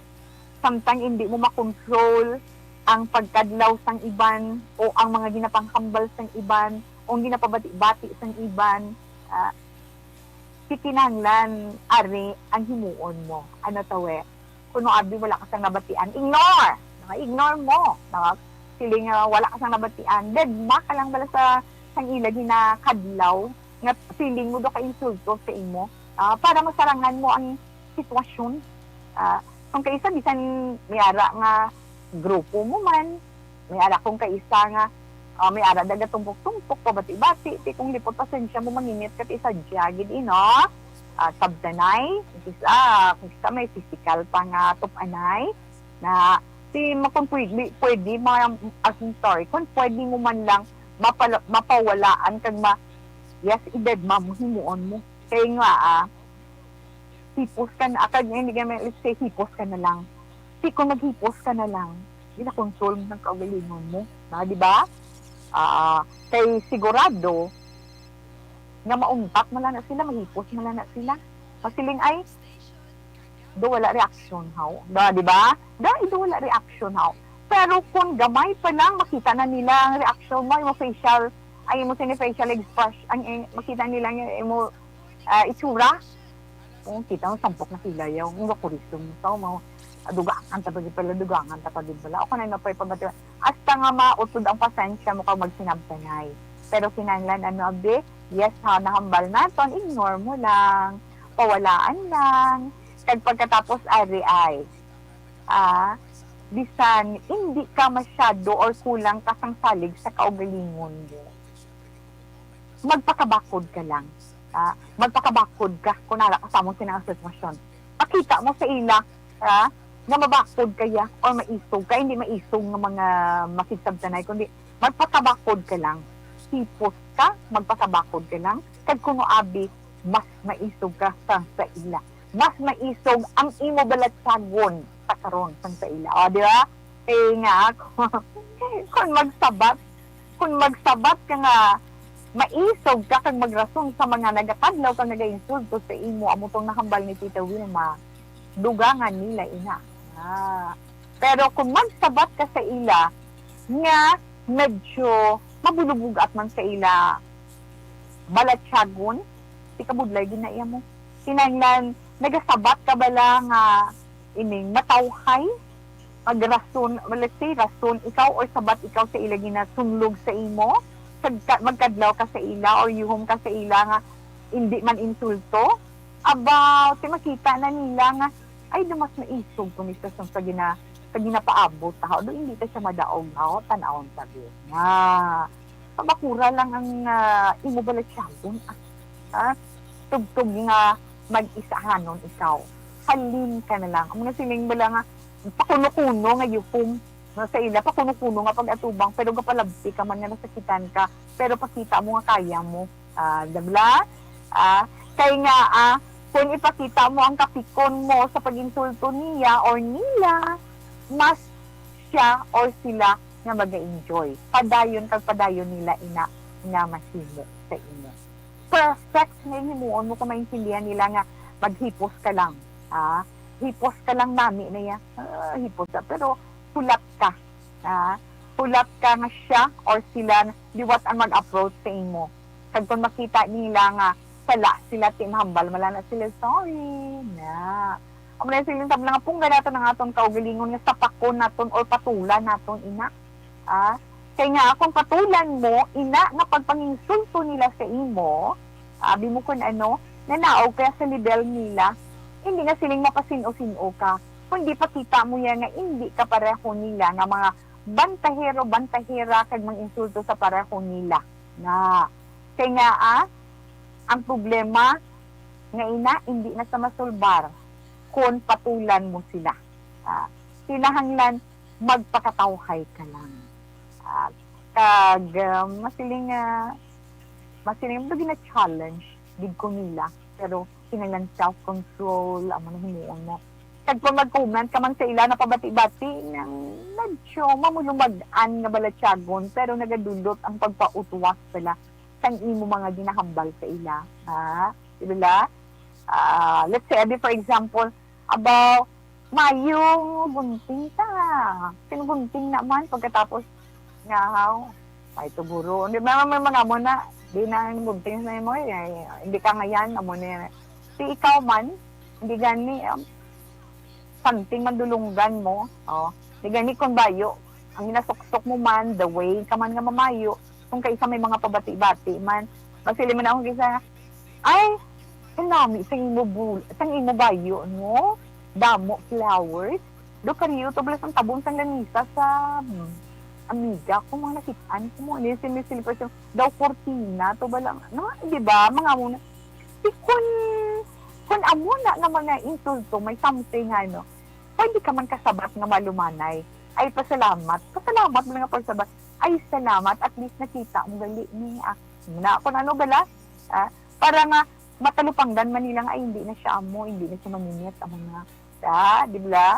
samtang hindi mo makontrol ang pagkadlaw sang iban o ang mga ginapanghambal sang iban o ang ginapabati-bati sang iban, ah, ti kinahanglan ari ang himuon mo. Ano, tawi? Kuno abi wala ka sang nabatian, ignore. Mga ignore mo. Mga siling nga wala ka sang nabatian, dagma ka lang bala sa, sang ila ginakadlaw nga feeling mo do ka insulto sa imo, ah, para masarangan mo ang sitwasyon. Ah, kung kaisa, bisan may ara nga grupo mo man, may ara kung kaisa nga, ah, may ara daga tumpok-tumpok, pabati-bati, ti kung lipot pasensya mo, manginit ka, ti sadya gid, ino? Ah, sabtanay, kung kisa, kung kisa may physical pa nga tupanay, na ti ma-, kung pwede, pwede, ma-, ah, sorry, kung pwede mo man lang mapala-, mapawalaan kag ma-, yes, idagma mo, himuon mo. Kay nga, ah, hipos ka na, akag nga hindi ka may, let's say, hipos ka na lang. Ti kung naghipos ka na lang, ginakontrol mo ang kaugalingon mo. Na, di ba? Ah, kay sigurado nga mauntat man lang na sila, mahipos man lang na sila. Masiling ay, do wala reaksyon, haw. Da, di ba? Da, do wala reaksyon, haw. Pero kung gamay pa lang, makita na nila ang reaksyon mo, imo facial, ay, imo sini facial expression, ang, eh, makita nila ang imo, ah, itsura. Kung kita mo, sampok na sila, yaw, ang wakurisong mo, sa mo, dugangan ta pa gid pala, dugangan ta pa gid pala. O kung ano pa ipabati, hasta nga mautod ang pasensya mo kag magsinabtanay. Pero kinahanglan, ano, abi, yes, ha, nahambal naton, ignore mo lang, pawalaan lang. Kag pagkatapos, ari ay, ah, bisan hindi ka masyado or kulang ka sang salig sa kaugalingon mo, magpakabakod ka lang. Ah, magpakabakod ka kung ara ka sa among sinang sitwasyon. Pakita mo sa ila, ah, nga mabakod ka ya or maisog ka, hindi maisog nga mga makigsabtanay, kundi magpakabakod ka lang. Hipos ka, magpakabakod ka lang. Kag kuno abi, mas maisog ka sa, sa ila. Mas maisog ang imo balatyagon sa karon sang sa ila. O, di ba? Kay nga, kung magsabat, kung magsabat ka nga maisog ka kag magrason sa mga nagakadlaw kag nagainsulto sa imo, amo tong nahambal ni Tita Wilma, dugangan nila ina. Ah. Pero kung magsabat ka sa ila nga medyo mabulubog-at man sa ila balatyagon, ti kabudlay gid na iya mo. Kinahanglan Nagasabat ka bala nga ining matawhay? Magrason, let's say, rason ikaw or sabat ikaw sa ila ginasunlog sa imo? Kag ka- magkadlaw ka sa ila or yuhom ka sa ila nga hindi man insulto? Aba, ti makita na nila nga, "Ay, daw mas maisog ko ni sa, sa, sa gina-, sa ginapaabot, ha? Do hindi ta siya madaog, ha? Tan-awon ta, bi." Nga, pabakura lang ang, ah, imo balatyagon, ah. Ha? Tugtog nga mag-isahanon ikaw. Halin ka na lang. Ang mga siling bala nga, pakuno-kuno nga yuhom, no, sa ila, pakuno-kuno nga pag-atubang, pero gapalabti ka man nga nasakitan ka, pero pakita mo nga kaya mo. Ah, dabla? Ah, kay nga, ah, kung ipakita mo ang kapikon mo sa pag-insulto niya or nila, mas siya or sila nga mag-enjoy. Padayon kag padayon nila ina nga mahimo sa imo. Perfect nga himuon mo kung maintindihan nila nga maghipos ka lang. Ah, hipos ka lang nami na ya. Ah, hipos ka. Pero hulat ka. Ah, hulat ka nga siya or sila liwat ang mag-approach sa imo. Kag kung makita nila nga sala sila, ti mahambal man lang na sila, "Sorry na." Amo na sila, sabi nga, pungga naton ang aton kaugalingon nga sapakon naton or patulan naton, ina. Ah, kay nga, kung patulan mo, ina, nga pagpanginsulto nila sa imo, abi mo kun ano, nanaog kaya sa level nila, hindi na siling mapasin-o-sin-o ka. Kundi pakita mo yan nga hindi ka pareho nila nga mga bantahero, bantahera, kag manginsulto sa pareho nila. Na, kay nga, ah, ang problema nga ina, hindi na sa masulbar kung patulan mo sila. Ah, kinahanglan magpakatawhay ka lang. Ah, kag, ah, masiling, ah, masiling, lagi na challenge gid ko nila. Pero kinahanglan self-control, amo na himuon mo. Kag kung mag-comment ka man sa ila, napabati-bati, nang medyo mamulumag-an nga balatyagon, pero nagadulot ang pagpautwas sila sang imo mga ginahambal sa ila. Ha? Di ba? Ah, let's say, abi, for example, about mayo nga gunting ta. Sino gunting na man pagkatapos nga haw? Ay, tuguro. Di ba, may mga mo na, di na ang gunting sa imo, eh. Hindi ka ngayan, amo na yan. Si ikaw man, hindi gani, um, something mandulunggan mo. Oh. Hindi gani kung bayo. Ang ginasuksok mo man, the way ka man nga mamayo, kung kaisa may mga pabati-bati man. Masili man akong kisa, "Ay, ang nami sang imo bul-, sang imo bayo, no? Damo flowers. Do kariyo to, bala sang tabon sang lamisa sa, mm, amiga ko, mga nakit-an ko mo." Ano yung sinisilipers yung, daw kortina to, bala, no? Di ba? Mga amo na. Di kun, kun amo na nga mga insulto, may something, ano, pwede ka man kasabat nga malumanay. Ay, pasalamat. Pasalamat mo nga pagsabat. Ay, salamat. At least nakita mo gali ni, ah, na, kung ano bala, ah, para nga matalupangdan man nila nga, "Ay, hindi na siya amo, hindi na siya maminit," amo nga. Ah, di ba?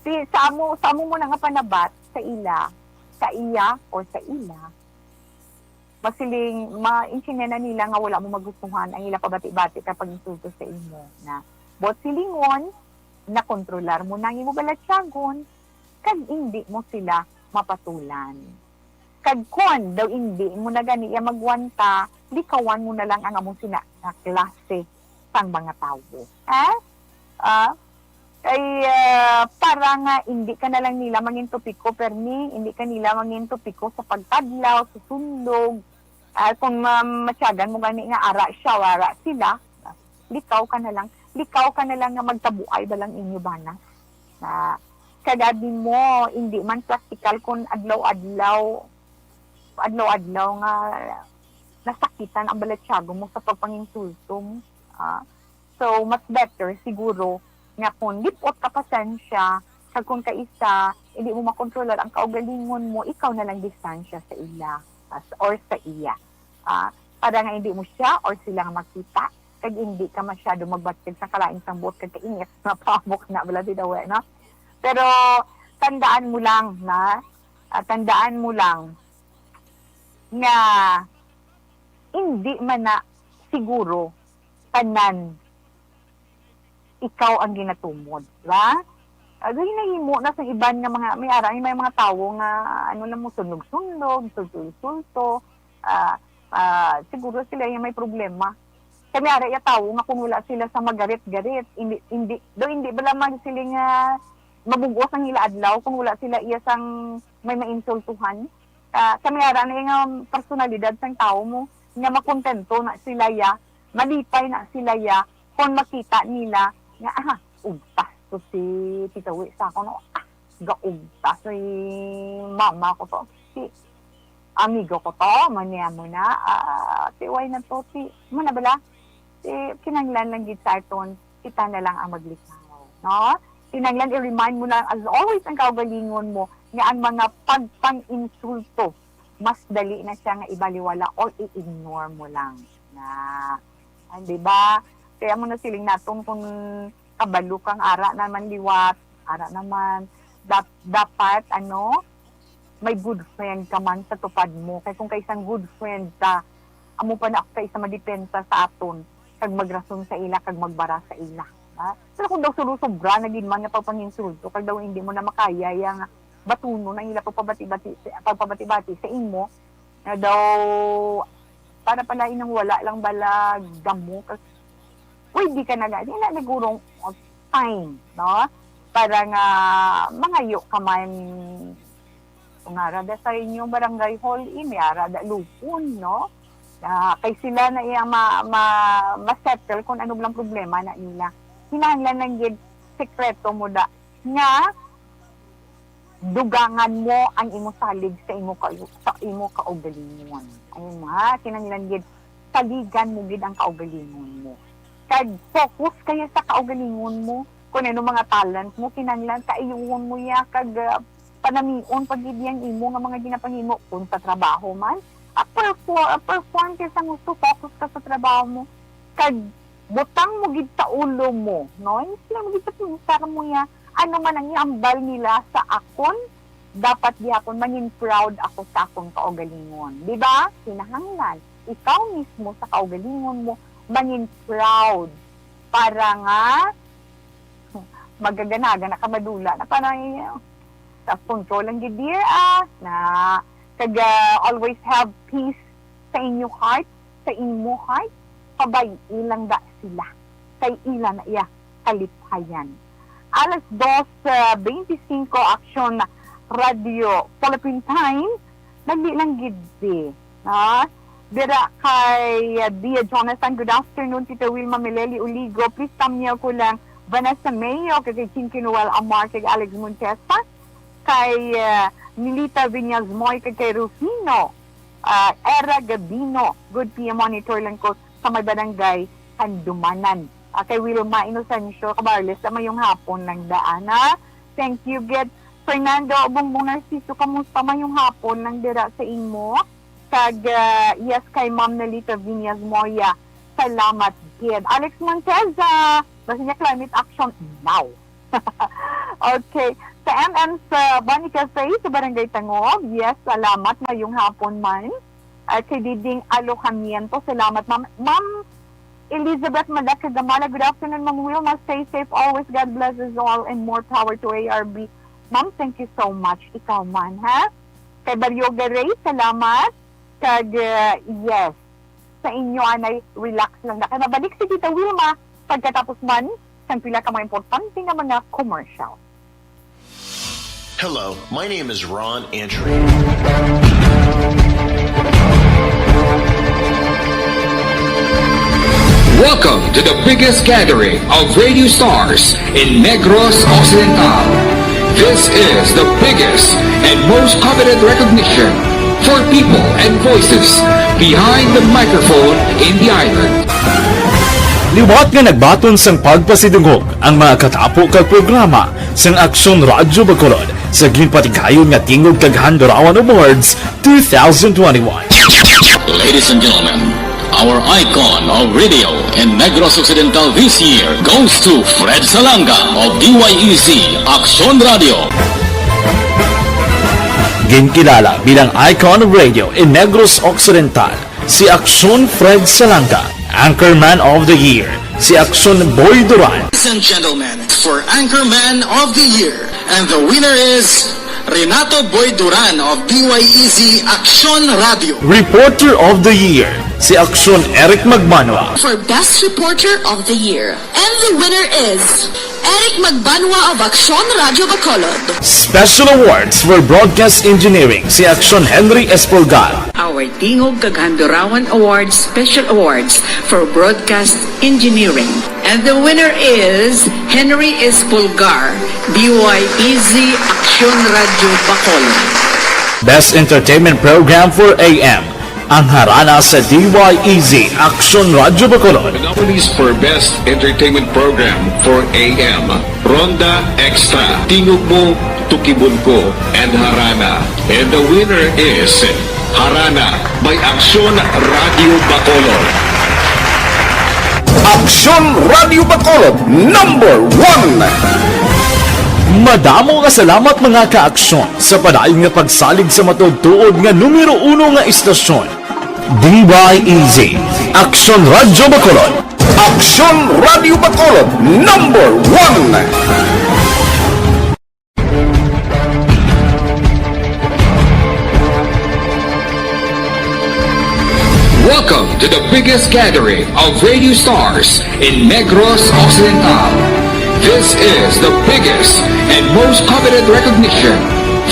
Si, sa amo, sa amo mo na nga panabat sa ila, sa iya or sa ila, masiling, maintindihan na nila nga wala mo magustuhan ang ila pabati-bati kag pag-insulto sa imo na. Buot silingon, nakontrolar mo na ang imo balatyagon, kag indi mo sila mapatulan. Kag kon daw indi mo na gani iya magwanta, likawan mo na lang ang amo sina nga klase sang mga tawo. Ha? Ah, kay, ah, para nga indi ka na lang nila mangin topiko, permi, indi ka nila mangin topiko sa pagkadlaw, sa sundog. Ah, kung ma-, matyagan mo gani nga ara siya o ara sila, likaw ka na lang, likaw ka na lang nga magtabuay ba lang inyo bana. Na, kag abi mo, indi man praktikal kung adlaw-adlaw, adlaw-adlaw nga nasakitan ang balatyago mo sa pagpanginsulto mo. Ah, so, mas better siguro nga kung lip-ot ka pasensya, kag kung kaisa, hindi mo makontrolar ang kaugalingon mo, ikaw na lang distansya sa ila, as, or sa iya. Ah, para nga hindi mo siya or sila nga makita, kag hindi ka masyado magbatyag sa kalain sang buot kag kainit nga pahamok na bala, di daw, eh, no? Pero tandaan mo lang na, ah, tandaan mo lang nga hindi man na siguro tanan ikaw ang ginatumod, di ba? Agoy, nahimo na sa iban nga mga, may ara, may mga tawo nga, ano lang mo, sundog-sundog, sulto-sulto, ah, ah, siguro sila yung may problema. Kami ara iya tawo nga kung wala sila sa magarit-garit, hindi, hindi, daw hindi ba lamang sila nga mabugos ang ila adlaw kung wala sila iya sang may mainsultuhan? Ah, kami ara na nga personalidad sang tawo mo nga makontento na sila ya, malipay na sila ya kung makita nila nga, ah, ugtas to si Tita Wi sa ako, no? Ah, gaugtas si mama ko to. Si amigo ko to, mania mo na, ah, ti why na to, ti, mo na bala? Ti, kinahanglan lang gid sa aton, kita na lang ang maglikaw, no? Kinahanglan i-remind mo lang, as always, ang kaugalingon mo, nga ang mga pagpang-insulto, mas dali na siya nga ibaliwala or i-ignore mo lang. Na, ah, di ba? Kaya mo na siling naton kung kabalo kang ara naman liwat, ara naman, dap-, dapat, ano, may good friend ka man sa tupad mo. Kay kung kay isang good friend ka, amo pa na kay sa madepensa sa aton, kag magrason sa ila, kag magbara sa ila. Ha? Pero kung daw sulo-sobra na gid man nga pagpanginsulto, kag daw hindi mo na makaya ya nga batunon ang ila pagpabati-bati, pagpabati-bati sa imo, nga daw para pala inang wala lang bala gamo, kag pwede ka na gani na nagurong time, no? Para nga mangayo ka man, kung ara da sa inyong barangay hall, eh, may ara da lupon, no? Ah, kay sila na iya ma, ma, ma-settle kung ano lang problema na nila. Kinahanglan lang gid sekreto mo da nga dugangan mo ang imo salig sa imo ka, sa imo kaugalingon. Ayun ha, kinahanglan gid saligan mo gid ang kaugalingon mo. Kag focus kaya sa kaugalingon mo, kung ano mga talent mo, kinahanglan kaayuhon mo ya, kag, ah, panamion pa gid yang imo nga mga ginapahimo, kung sa trabaho man, ah, perfor-, ah, perform kay sa gusto, focus ka sa trabaho mo, kag butang mo gid sa ulo mo, no? Hindi lang mo gid sa pinsar mo ya, ano man ang iambal nila sa akon, dapat gihapon mangin proud ako sa akon kaugalingon. Di ba? Kinahanglan, ikaw mismo sa kaugalingon mo, mangin proud para nga magaganaga na ka madula na parang, eh, sa control lang gid, dear, ah, na kag, ah, always have peace sa inyo heart, sa imo heart, pabay-i lang da sila. Kay ila na iya kalipayan. Alas dos, ah, twenty-five, Aksyon Radio Philippine Time, nagli lang gid di. Ah, dira kay, ah, Dia Jonathan, good afternoon, Tita Wilma Meleli Uligo. Please tamyaw ko lang Vanessa Mayo, kay, kay Chinky Noel Amar, kay Alex Montesa, kay, ah, Nilita Viñas Moy, kay, kay Rufino, ah, Era Gabino. Good P M monitor lang ko sa may barangay Handumanan. Ah, kay Wilma Inocencio Cabarles, sa mayong hapon lang daan, ha? Thank you, gid. Fernando Bongbong Narciso, kamusta? Mayong hapon lang dira sa imo. Kag, ah, yes, kay Ma'am Nalita Viñas Moya, salamat gid. Alex Monteza, basta niya climate action now. Okay. Sa M M sa Bunny Cafe sa Barangay Tangog, yes, salamat. Mayong hapon man. At kay Diding Alojamiento, salamat, ma'am. Ma'am Elizabeth Malaka Gamala, good afternoon, Ma'am Wilma. Stay safe always. God bless us all and more power to A R B. Ma'am, thank you so much. Ikaw man, ha? Kay Baryoga Ray, salamat. Kag, uh, yes, sa inyo, anay, relax lang na. Kay mabalik si Tita Wilma pagkatapos man sang pila ka mga importante nga mga commercial. Hello, my name is Ron Antrim. Welcome to the biggest gathering of radio stars in Negros Occidental. This is the biggest and most coveted recognition for people and voices behind the microphone in the island. Liwat nga nagbaton sang pagpasidungog ang mga katapo kag programa sang Aksyon Radyo Bacolod sa ginpatigayon nga Tingog kag Handurawan Awards two thousand twenty-one. Ladies and gentlemen, our icon of radio in Negros Occidental this year goes to Fred Salanga of D Y E Z Aksyon Radio. Ginkilala bilang icon of radio in Negros Occidental, si Aksyon Fred Salanga, Anchorman of the Year, si Aksyon Boy Duran. Ladies and gentlemen, for Anchorman of the Year, and the winner is Renato Boy Duran of D Y E Z Aksyon Radio. Reporter of the Year, si Aksyon Eric Magbanwa. For Best Reporter of the Year. And the winner is Eric Magbanwa of Aksyon Radio Bacolod. Special Awards for Broadcast Engineering, si Aksyon Henry Espolgar. Our Tingog kag Handurawan Awards Special Awards for Broadcast Engineering. And the winner is Henry Espolgar, D Y E Z Aksyon Radio Bacolod. Best Entertainment Program for A M, ang Harana sa D Y E Z Aksyon Radio Bacolod. The nominees for Best Entertainment Program for A M, Ronda Extra, Tingog Mo, Tukibon Ko, and Harana. And the winner is Harana by Aksyon Radio Bacolod. Aksyon Radio Bacolod, number one. Madamo nga salamat, mga ka-aksyon, sa padayon nga pagsalig sa matuod-tuod nga numero uno nga istasyon. D Y E Z, Aksyon Radio Bacolod. Aksyon Radio Bacolod, number one. Welcome to the biggest gathering of radio stars in Negros Occidental. This is the biggest and most coveted recognition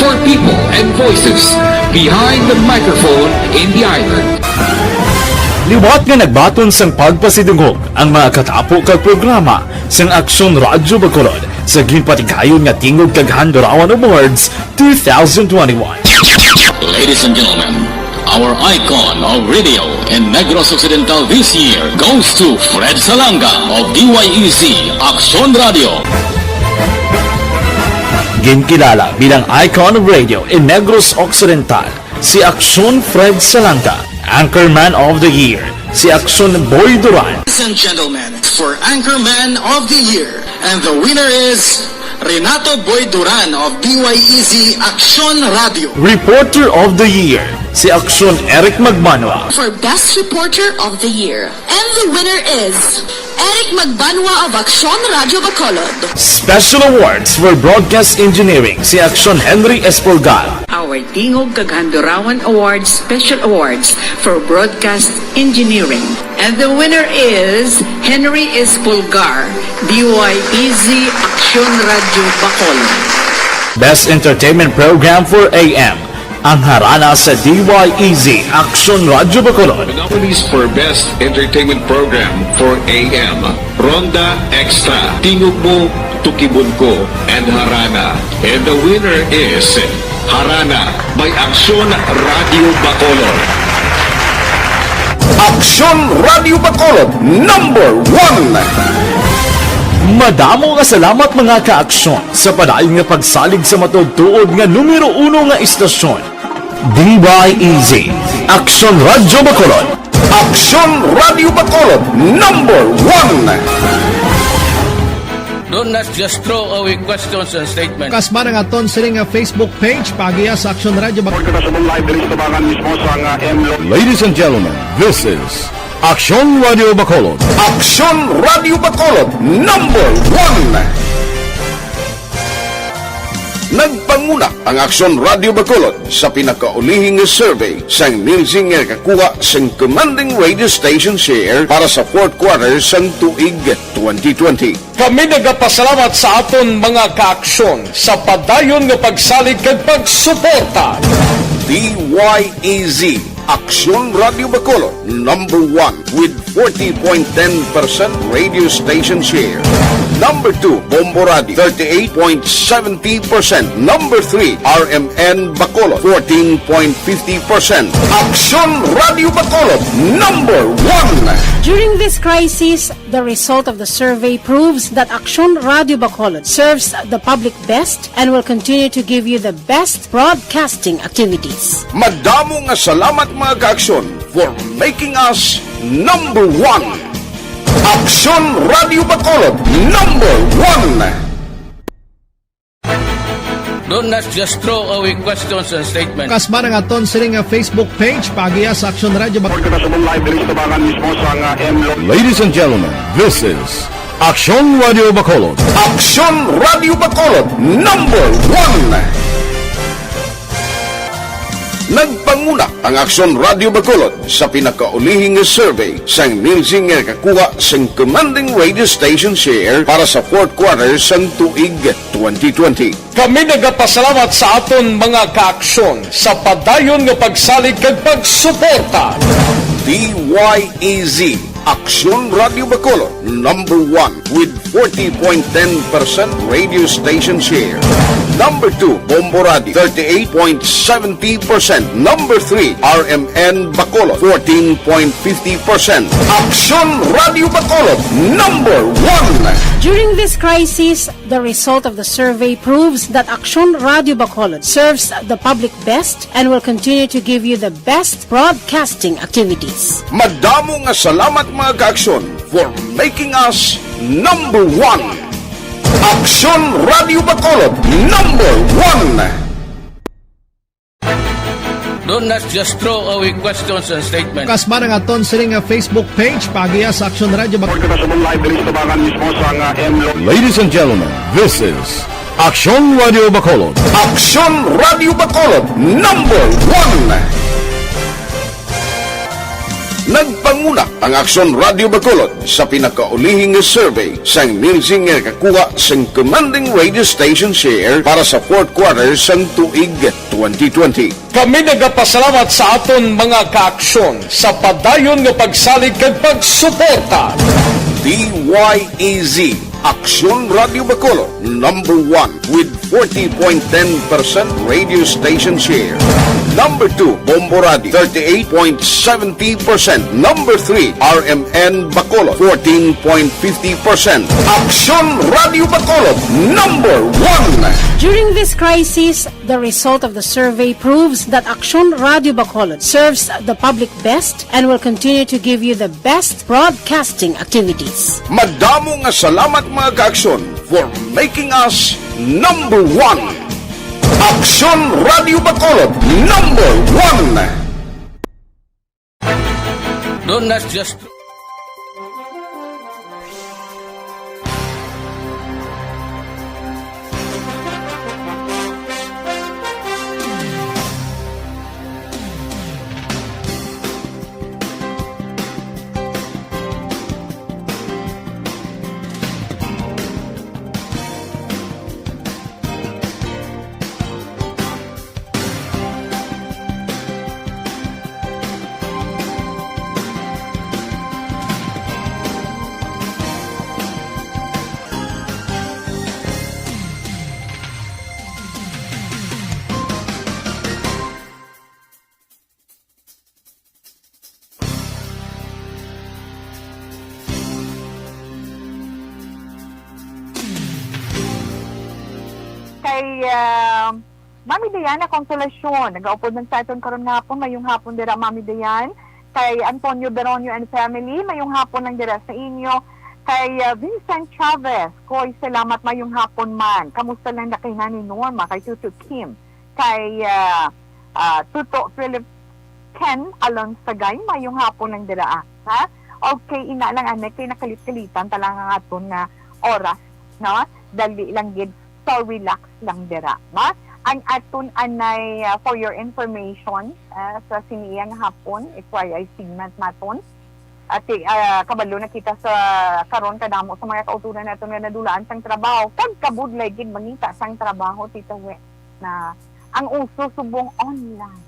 for people and voices behind the microphone in the island. Liwat nga nagbaton sang pagpasidungog ang mga katapo kag programa sang Aksyon Radyo Bacolod sa ginpatigayon nga Tingog kag Handurawan Awards two thousand twenty-one. Ladies and gentlemen, our icon of radio in Negros Occidental this year goes to Fred Salanga of D Y E Z Aksyon Radio. Ginkilala bilang icon of radio in Negros Occidental, si Aksyon Fred Salanga. Anchorman of the Year, si Aksyon Boy Duran. Ladies and gentlemen, for Anchorman of the Year, and the winner is Renato Boy Duran of D Y E Z Aksyon Radio. Reporter of the Year, si Aksyon Eric Magbanwa. For Best Reporter of the Year, and the winner is Eric Magbanwa of Aksyon Radio Bacolod. Special Awards for Broadcast Engineering, si Aksyon Henry Espolgar. Our Tingog kag Handurawan Awards Special Awards for Broadcast Engineering. And the winner is Henry Espolgar, D Y E Z Aksyon Radio Bacolod. Best Entertainment Program for A M, ang Harana sa D Y E Z Aksyon Radio Bacolod. The nominees for Best Entertainment Program for A M, Ronda Extra, Tingog Mo, Tukibon Ko, and Harana. And the winner is Harana by Aksyon Radio Bacolod. Aksyon Radio Bacolod, number one. Madamo nga salamat, mga ka-aksyon, sa padayon nga pagsalig sa matuod-tuod nga numero uno nga istasyon. D Y E Z, Aksyon Radyo Bacolod. Aksyon Radyo Bacolod, number one. Do not just throw away questions and statements. Kasma nga aton sini nga Facebook page, paagiha sa Aksyon Radyo Bacolod. Report kita subong live diri sa tubangan mismo sa nga M Lo- Ladies and gentlemen, this is Aksyon Radyo Bacolod. Aksyon Radyo Bacolod, number one. Nagpanguna ang Aksyon Radyo Bacolod sa pinakaulihing nga survey sang Nielsen nga nakakuha sang commanding radio station share para sa fourth quarter sang tuig twenty twenty. Kami nagapasalamat sa aton mga kaaksyon sa padayon nga pagsalig kag pagsuporta. D Y E Z, Aksyon Radyo Bacolod, number one with forty point ten percent radio station share. Number two, Bombo Radio, thirty-eight point seventy percent. Number three, R M N Bacolod, fourteen point fifty percent. Aksyon Radyo Bacolod, number one. During this crisis, the result of the survey proves that Aksyon Radyo Bacolod serves the public best and will continue to give you the best broadcasting activities. Madamo nga salamat, mga kaaksyon, for making us number one. Aksyon Radyo Bacolod, number one. Do not just throw away questions and statements. Kasma nga aton sini nga Facebook page, paagiha sa Aksyon Radyo Bacolod. Report kita subong live diri sa tubangan mismo sa nga M Lo- Ladies and gentlemen, this is Aksyon Radyo Bacolod. Aksyon Radyo Bacolod, number one. Nagpanguna ang Aksyon Radio Bacolod sa pinakaulihing nga survey sang Nielsen nga nakakuha sang commanding radio station share para sa fourth quarter sang tuig twenty twenty. Kami nagapasalamat sa aton mga kaaksyon sa padayon nga pagsalig kag pagsuporta. D Y E Z, Aksyon Radio Bacolod, number one with forty point ten percent radio station share. Number two, Bombo Radio, thirty-eight point seventy percent. Number three, R M N Bacolod, fourteen point fifty percent. Aksyon Radio Bacolod, number one. During this crisis, the result of the survey proves that Aksyon Radio Bacolod serves the public best and will continue to give you the best broadcasting activities. Madamo nga salamat, mga kaaksyon, for making us number one. Aksyon Radio Bacolod, number one. Don't not just throw away questions and statements. Kasman ang aton sini nga Facebook page, paagiha sa Aksyon Radio Bacolod. Report kita sa live diri sa Tabangan mismo sa nga M Lo- Ladies and gentlemen, this is Aksyon Radio Bacolod. Aksyon Radio Bacolod, number one. Nagpanguna ang Aksyon Radio Bacolod sa pinakaulihing nga survey sang Nielsen nga nakakuha sang commanding radio station share para sa fourth quarter sang tuig twenty twenty. Kami nagapasalamat sa aton mga kaaksyon sa padayon nga pagsalig kag pagsuporta. D Y E Z, Aksyon Radio Bacolod, number one with forty point ten percent radio station share. Number two, Bombo Radio, thirty-eight point seventy percent. Number three, R M N Bacolod, fourteen point fifty percent. Aksyon Radio Bacolod, number one. During this crisis, the result of the survey proves that Aksyon Radio Bacolod serves the public best and will continue to give you the best broadcasting activities. Madamo nga salamat, mga kaaksyon, for making us number one. Aksyon Radio Bacolod, number one. Don't not just Kay, ah, Mami Diana Consolacion, nagaupod man sa aton karon nga hapon. Mayong hapon dira, Mami Diane. Kay Antonio Beronio and family, mayong hapon lang dira sa inyo. Kay, ah, Vincent Chavez, Koy, salamat, mayong hapon man. Kamusta lang na kay Nanay Norma, kay Tutu Kim, kay, ah, ah, Tuto Philip Ken Alonsagay, mayong hapon lang dira, ah. Ha? Okay, ina lang, anay, kay nakalit-kalitan ta lang ang aton nga oras, no? Dali lang gid, so relax lang dira, ma? Ang aton anay, ah, for your information, ah, sa sini nga hapon, F Y I segment naton. Ati, ah, kabalo na kita sa karon, kadamo sa mga kauturan naton nga nadulaan sang trabaho, kag kabudlay gid mangita sang trabaho, Tita We, na ang uso subong online.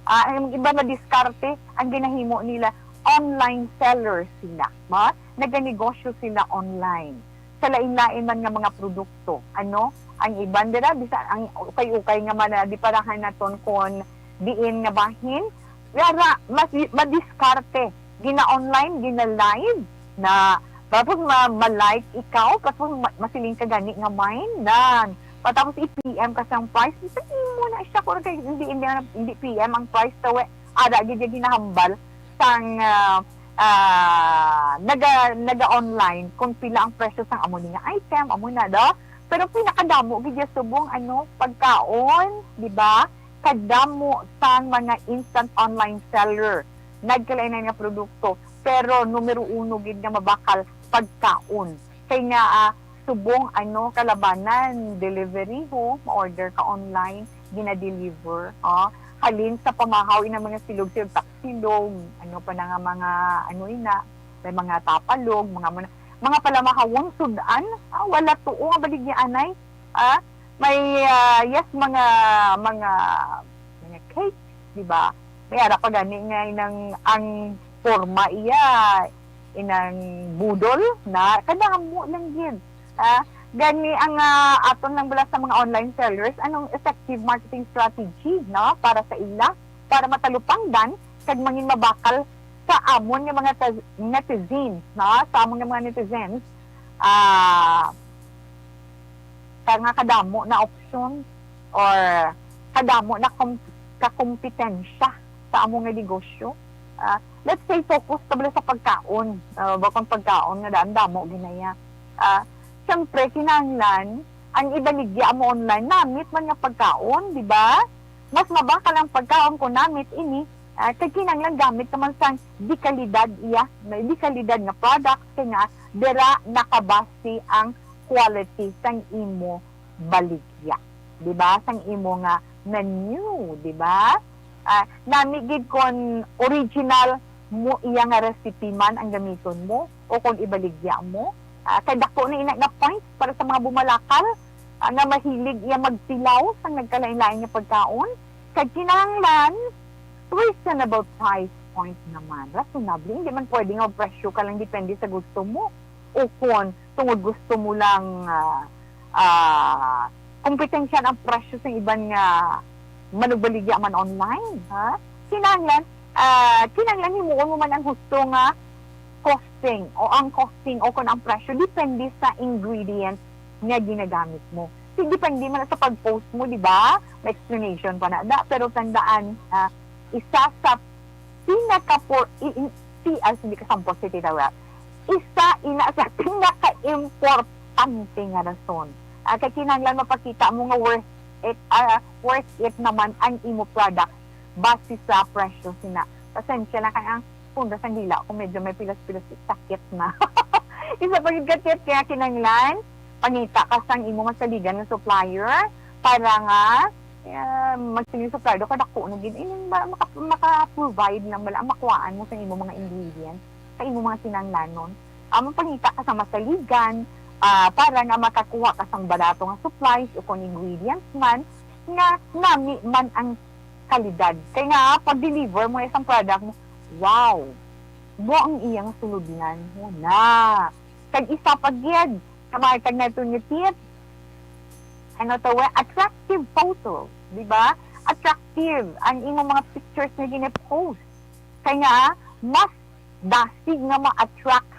Ah, ang iba na diskarte, ang ginahimo nila, online seller sila, ma? Naganegosyo sila online sa lain-lain man nga mga produkto. Ano? Ang iban dira, bisa ang ukay-ukay nga manadiparahan naton kon diin nga bahin, yara, mas madiskarte, gina-online, gina-live na, tapos ma- ma-like ikaw, tapos ma- masiling ka gani nga mine, nan. Patapos i-P M ka sang price, bisan imo na siya, kung kay hindi, hindi, hindi P M ang price, tawe, ada gid yung ginahambal sang, ah, ah, naga, naga-online kung pila ang presyo sang amo ni nga item, amo na, do? Pero pinakadamo gid ya subong, ano, pagkaon, di ba? Kadamo sang mga instant online seller, nagkalain-lain nga produkto, pero numero uno gid nga mabakal, pagkaon. Kay nga, ah, subong, ano, kalabanan, delivery ho, ma-order ka online, gina-deliver, oh. Halin sa pamahaw, inang mga silog-silog, tapsilog, ano pa na nga mga, ano ina, may mga tapalog, mga muna, mga palamahawon, sudan, ah, wala tuo nga baligyaanay. Ah, may, ah, yes, mga, mga, mga cake, di ba? May ara pa gani nga inang ang forma iya, inang budol na kadamo lang gid. Ah, gani ang, ah, aton lang bala sa mga online sellers, anong effective marketing strategy, no, para sa ila, para matalupangdan kag mangin mabakal sa amon nga mga taz-, netizens, no, sa amon nga mga netizens, ah, ka nga kadamo na options or kadamo na kom-, kakompetensya sa amo nga negosyo. Ah, let's say, focus ka bala sa pagkaon. Ah, bakong pagkaon nga daan damo ginaya. Ah, syempre, kinahanglan ang ibaligya mo online, namit man nga pagkaon, di ba? Mas mabakal ang pagkaon kung namit ini, ah, kay kinahanglan gamit ka man sang di kalidad iya, may di kalidad nga product, kay nga dira nakabase ang quality sang imo baligya, di ba? Sang imo nga menu, di ba? Ah, nami gid kon original mo iya nga recipe man ang gamiton mo o kon ibaligya mo. Ah, kay dako na ina nga points para sa mga bumalakal, ah, nga mahilig iya magtilaw sang nagkalain-lain nga pagkaon. Kag kinahanglan reasonable price point naman. Reasonable. Hindi man pwede nga magpresyo ka lang depende sa gusto mo. O kon tungod gusto mo lang, ah, ah, kompetensya ang presyo sa iban nga manugbaligya man online, ha? Kinahanglan, ah, kinahanglan himuon mo man ang husto nga costing o ang costing o kon ang presyo depende sa ingredients nga ginagamit mo. Si-, depende man sa pag-post mo, di ba? May explanation pa na da. Pero tandaan, ah, isa sa pinaka-, por-, i-, i-, si, ah, hindi ka sampot si Tita Rap. Isa ina sa pinaka-importante nga rason. Ah, kay kinahanglan mapakita mo nga worth it, ah, worth it naman ang imo product base sa presyo sina. Pasensya na kay ang pundas ang dila ko medyo may pilas-pilas sakit na. Isa pa gid ka tip kaya kinahanglan pangita ka sang imo nga saligan nga supplier para nga, ah, magsiling supplier ka dako na gid ining ma-, maka-, maka-provide lang bala ang makuhaan mo sa imo mga ingredients, sa imo mga kinahanglanon. Amo pangita ka sa masaligan, ah, para nga makakuha ka sang barato nga supplies o kon ingredients man nga nami man ang kalidad. Kay nga, pag-deliver mo isang product mo, wow! Mo ang iyang sulodnan mo na. Kag isa pa gid, kamay kag nato nga tip, ano to, we, attractive photo, di ba? Attractive ang imo mga pictures nga gina-post. Kay nga, mas dasig nga ma-attract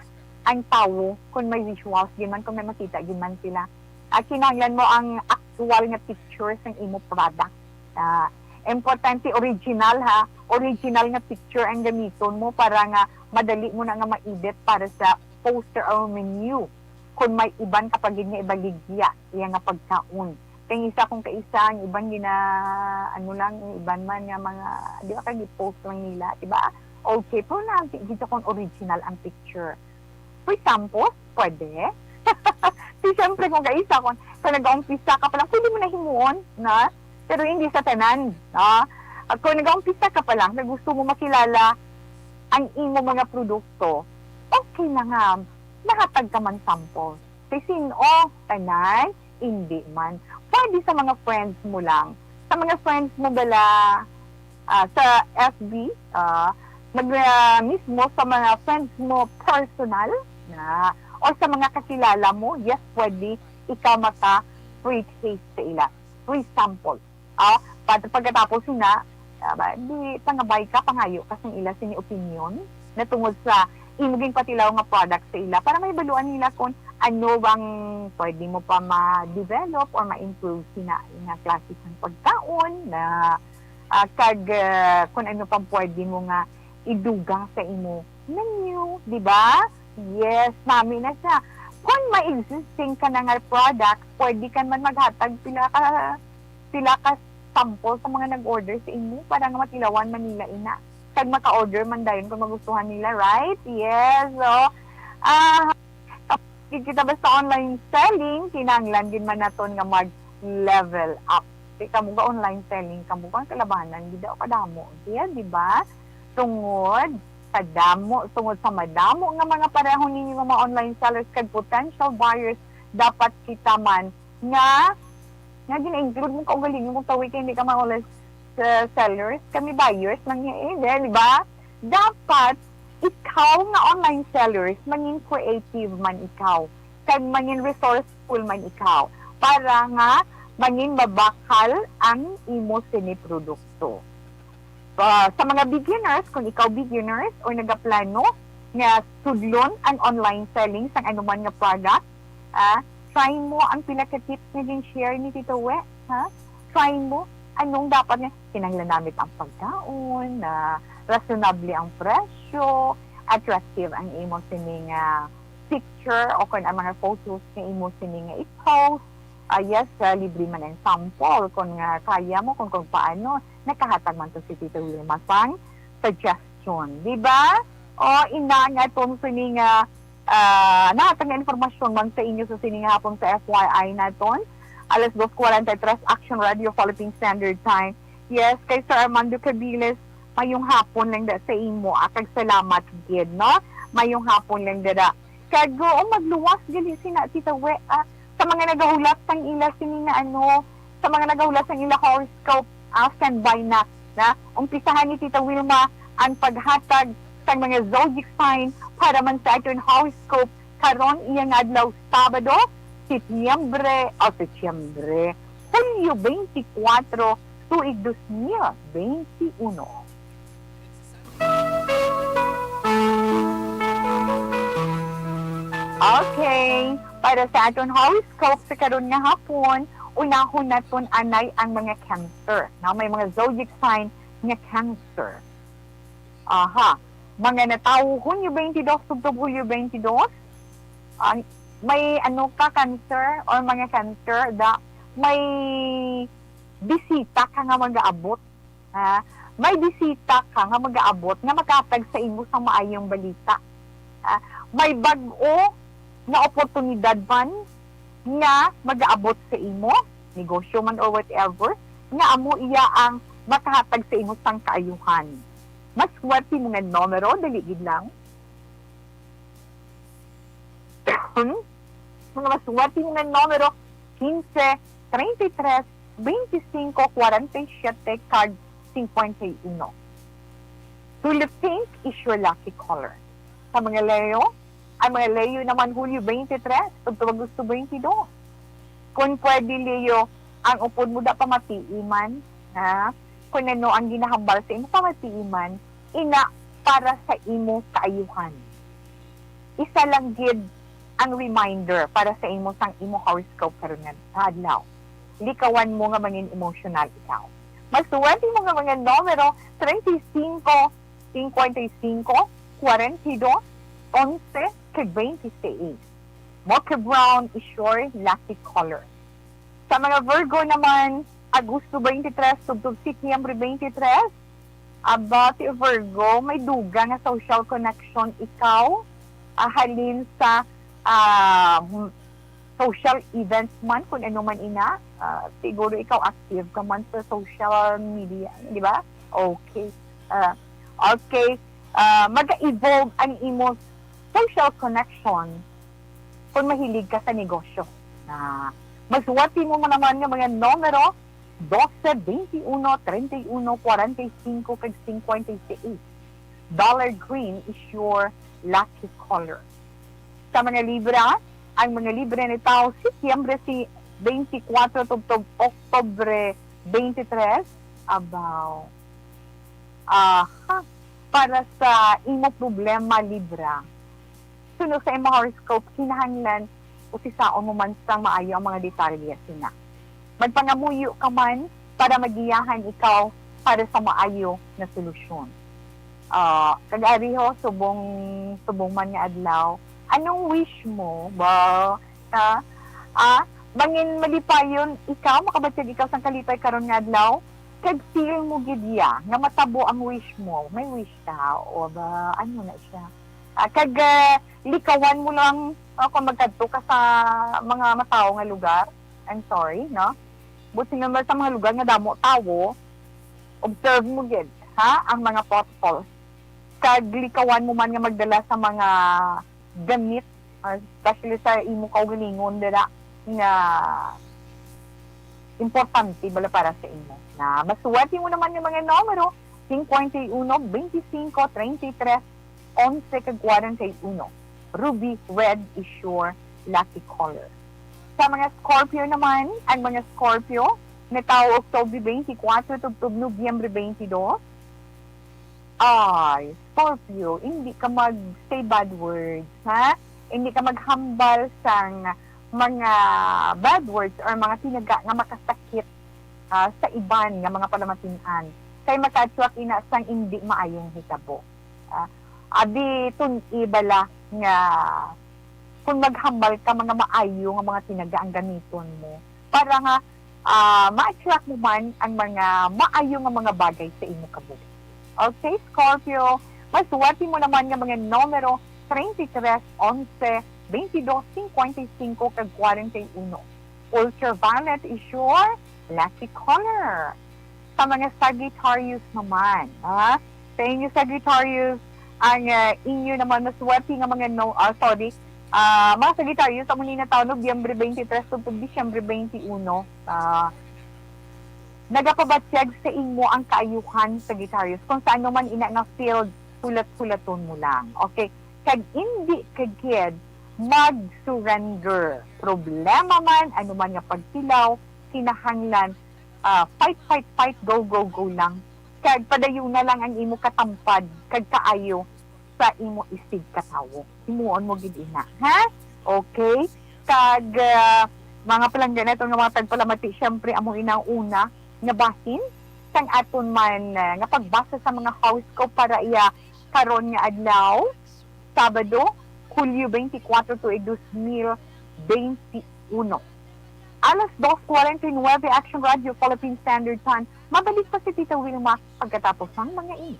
ang tawo kung may visuals gid man, kung may makita gid man sila. Ah, kinahanglan mo ang aktual nga picture sang imo product. Ah, importante original, ha, original nga picture ang gamiton mo para nga madali mo na nga ma-edit para sa poster or menu. Kung may iban ka pa gid nga ibaligya iya nga pagkaon. Kay isa kung kaisa ang iban gina-, ano lang, ang iban man nga mga, di ba, kag i-post lang nila, di ba? Okay, pero na, di, di kon original ang picture. For example, pwede. Di, syempre, kung kaisa kon, kung nag-aumpisa ka pa lang, pwede mo na himuon, na? Pero hindi sa tanan, no? At kung nag-aumpisa ka pa lang, na gusto mo makilala ang imo mga produkto, okay na nga, mahatag ka man sample. Kay sin-o, tanan, hindi man. Pwede sa mga friends mo lang. Sa mga friends mo bala, ah, sa F B, ah, mag-, ah, mismo sa mga friends mo personal na, o sa mga kakilala mo, yes, pwede ikaw maka-free taste sa ila. Free sample. Ah, pag-, pagkatapos na, ah, ba, di, pangabay ka, pangayo ka sa ila sini opinion na tungod sa imo ginpatilaw nga product sa ila para mahibaluan nila kung ano bang pwede mo pa ma-develop or ma-improve sina nga klase sang pagkaon na, ah, kag, ah, kung ano pang pwede mo nga idugang sa imo menu, di ba? Yes, nami na siya. Kung may existing ka na nga product, pwede ka man maghatag pila ka, pila ka sample sa mga nag-order sa imo para nga matilawan man nila ina. Kag maka-order man dayon kung magustuhan nila, right? Yes, so, ah, kapag kita basta online selling, kinahanglan gid man naton nga mag-level up. kamo ga online selling, kamo ang kalabanan, gid daw kadamo. Kaya, di ba? Tungod kadamo, tungod sa madamo nga mga pareho ninyo nga mga online sellers kag potential buyers, dapat kita man nga, nga gina-include mo kaugalingon kung tawi kay hindi ka mga online s-, sellers, kami buyers lang niya eh, di ba? Dapat ikaw nga online sellers, mangin creative man ikaw, kag mangin resourceful man ikaw, para nga mangin mabakal ang imo sini produkto. Ah, sa mga beginners, kung ikaw beginners or nagaplano nga sudlon ang online selling sang anuman nga product, ah, try mo ang pila ka tips nga gin-share ni Tito We, ha? Try mo anong dapat nga kinahanglan namit ang pagkaon, na reasonable ang presyo, attractive ang imo sini nga picture o kon ang mga photos nga imo sini nga i-post. Ah, yes, ah, libre man ang sample kon nga kaya mo, kon, kon paano. Nakahatag man to si Tito Wilma sang suggestion, di ba? O, ina nga aton sini nga, ah, nahatag nga informasyon man sa inyo sa sini nga hapon sa F Y I naton. Alas dos cuarenta y tres, Action Radio Philippine Standard Time. Yes, kay Sir Armando Cabilis, mayong hapon lang da sa imo, ah, kag salamat gid, no? Mayong hapon lang dira. Kag, oo, magluwas gali sina, Tita We, ah, sa mga nagahulat sang ila sini nga, ano, sa mga nagahulat sang ila horoscope, ah, standby na, na. Umpisahan ni Tita Wilma ang paghatag sang mga zodiac sign para man sa aton horoscope karon, iya nga adlaw, Sabado, Setyembre, o Setyembre, Hulyo twenty-four, tuig dos mil twenty-uno. Okay, para sa aton horoscope sa karon nga hapon, unahon naton anay ang mga Cancer. Na may mga zodiac sign nga Cancer. Aha, mga natawo Hunyo twenty-two tubtob Hulyo twenty-two. Ang may ano ka, Cancer, or mga Cancer, da may bisita ka nga mag-aabot. Ha? May bisita ka nga mag-aabot nga makahatag sa imo sang maayong balita. Ha? May bag-o nga oportunidad man nga mag-aabot sa imo, negosyo man or whatever, nga amo iya ang makahatag sa imo sang kaayuhan. Mas swerte mo nga numero, dali gid lang. Mga mas swerte mo nga numero, quince, treinta y tres, veinticinco, cuarenta y siete, kag cincuenta y uno. Tulip pink is your lucky color. Sa mga Leo, ang mga Leo naman Hulyo twenty-three, tubtob Agosto twenty-two. Kung pwede, Leo, ang upod mo da pamatii man, ha? Kung ano ang ginahambal sa imo, pamatii man, ina para sa imo kaayuhan. Isa lang gid ang reminder para sa imo sang imo horoscope karon nga adlaw. Likawan mo nga mangin emotional ikaw. Mas swerte mo nga mga numero treinta y cinco, cincuenta y cinco, cuarenta y dos, once, kag twenty-six. Mocha brown is your lucky color. Sa mga Virgo naman, Agosto twenty-three tubtob Setyembre twenty-three, about Virgo, may dugang nga social connection ikaw, ah, halin sa, ah, m-, social events man, kung ano man ina. Ah, siguro ikaw active ka man sa social media, di ba? Okay. Ah, okay. Ah, mag-evolve ang imo social connection kung mahilig ka sa negosyo. Na mas swerte mo naman nga mga numero, doce, veintiuno, treinta y uno, cuarenta y cinco, kag cincuenta y seis. Dollar green is your lucky color. Sa mga Libra, ang mga Libra ni tao, Setyembre si twenty-four tubtob Oktubre twenty-three, abaw. Aha, para sa imo problema, Libra, suno sa imo horoscope, kinahanglan usisaon mo man sang maayo ang mga detalye sina. Magpangamuyo ka man para magiyahan ikaw para sa maayo nga solusyon. Ah, kag ari ho, subong, subong man nga adlaw, anong wish mo ba? Ha? Ah, mangin malipayon ikaw, makabatyag ikaw sang kalipay karon nga adlaw, kag feel mo gid ya nga matabo ang wish mo. May wish ka, o ba, ano na siya? Ah, kag, ah, likawan mo lang, ah, kung magkadto ka sa mga matawo nga lugar. I'm sorry, no? Buot silingon man sa mga lugar nga damo tawo, observe mo gid, ha, ang mga potholes. Kag likawan mo man nga magdala sa mga gamit, ah, especially sa imo kaugalingon dira nga importante bala para sa imo. Na masuwerte mo naman nga mga numero, cincuenta y uno, veinticinco, treinta y tres, onse, kag cuarenta y uno. Ruby red is your lucky color. Sa mga Scorpio naman, ang mga Scorpio, natawo October twenty-four tubtob Nobyembre twenty-two. Ay, Scorpio, hindi ka mag-say bad words, ha? Hindi ka maghambal sang mga bad words or mga tinaga nga makasakit, ah, sa iban nga mga palamatian. Kay maka-attract ina sang hindi maayong hitabo. Ah, abi tun-i bala nga kung maghambal ka, mga maayo nga mga tinaga ang gamiton mo para nga, ah, ma-attract mo man ang mga maayo nga mga bagay sa imo kabuhi. Okay, Scorpio, masuwerte mo naman nga mga numero treinta y tres, onse, veintidós, cincuenta y cinco, kag cuarenta y uno. Ultraviolet is your lucky color. Sa mga Sagittarius naman, ha? Sa inyo, Sagittarius, ang, ah, inyo naman maswerte nga mga no-, ah, sorry, ah, mga Sagittarius, amo ni natawo Nobyembre twenty-three tubtob Disyembre twenty-one, ah, nagapabatyag sa imo ang kaayuhan, Sagittarius, kung sa ano man ina nga field, hulat-hulaton mo lang. Okay? Kag indi ka gid mag-surrender. Problema man, ano man nga pagtilaw, kinahanglan, ah, fight, fight, fight, go, go, go lang. Kag padayuna lang ang imo katampad kag kaayo sa imo isigkatawo. Himuon mo gid ina, ha? Okay? Kag, ah, mga palangga naton nga mga tagpalamati, syempre, amo ina ang una nga bahin sang aton man, ah, nga pagbasa sa mga horoscope para iya karon nga adlaw, Sabado, Hulyo twenty-four, tuig dos mil bente uno. Alas dos cuarenta y nueve, Action Radio Philippine Standard Time. Mabalik pa si Tita Wilma pagkatapos sang mga ini.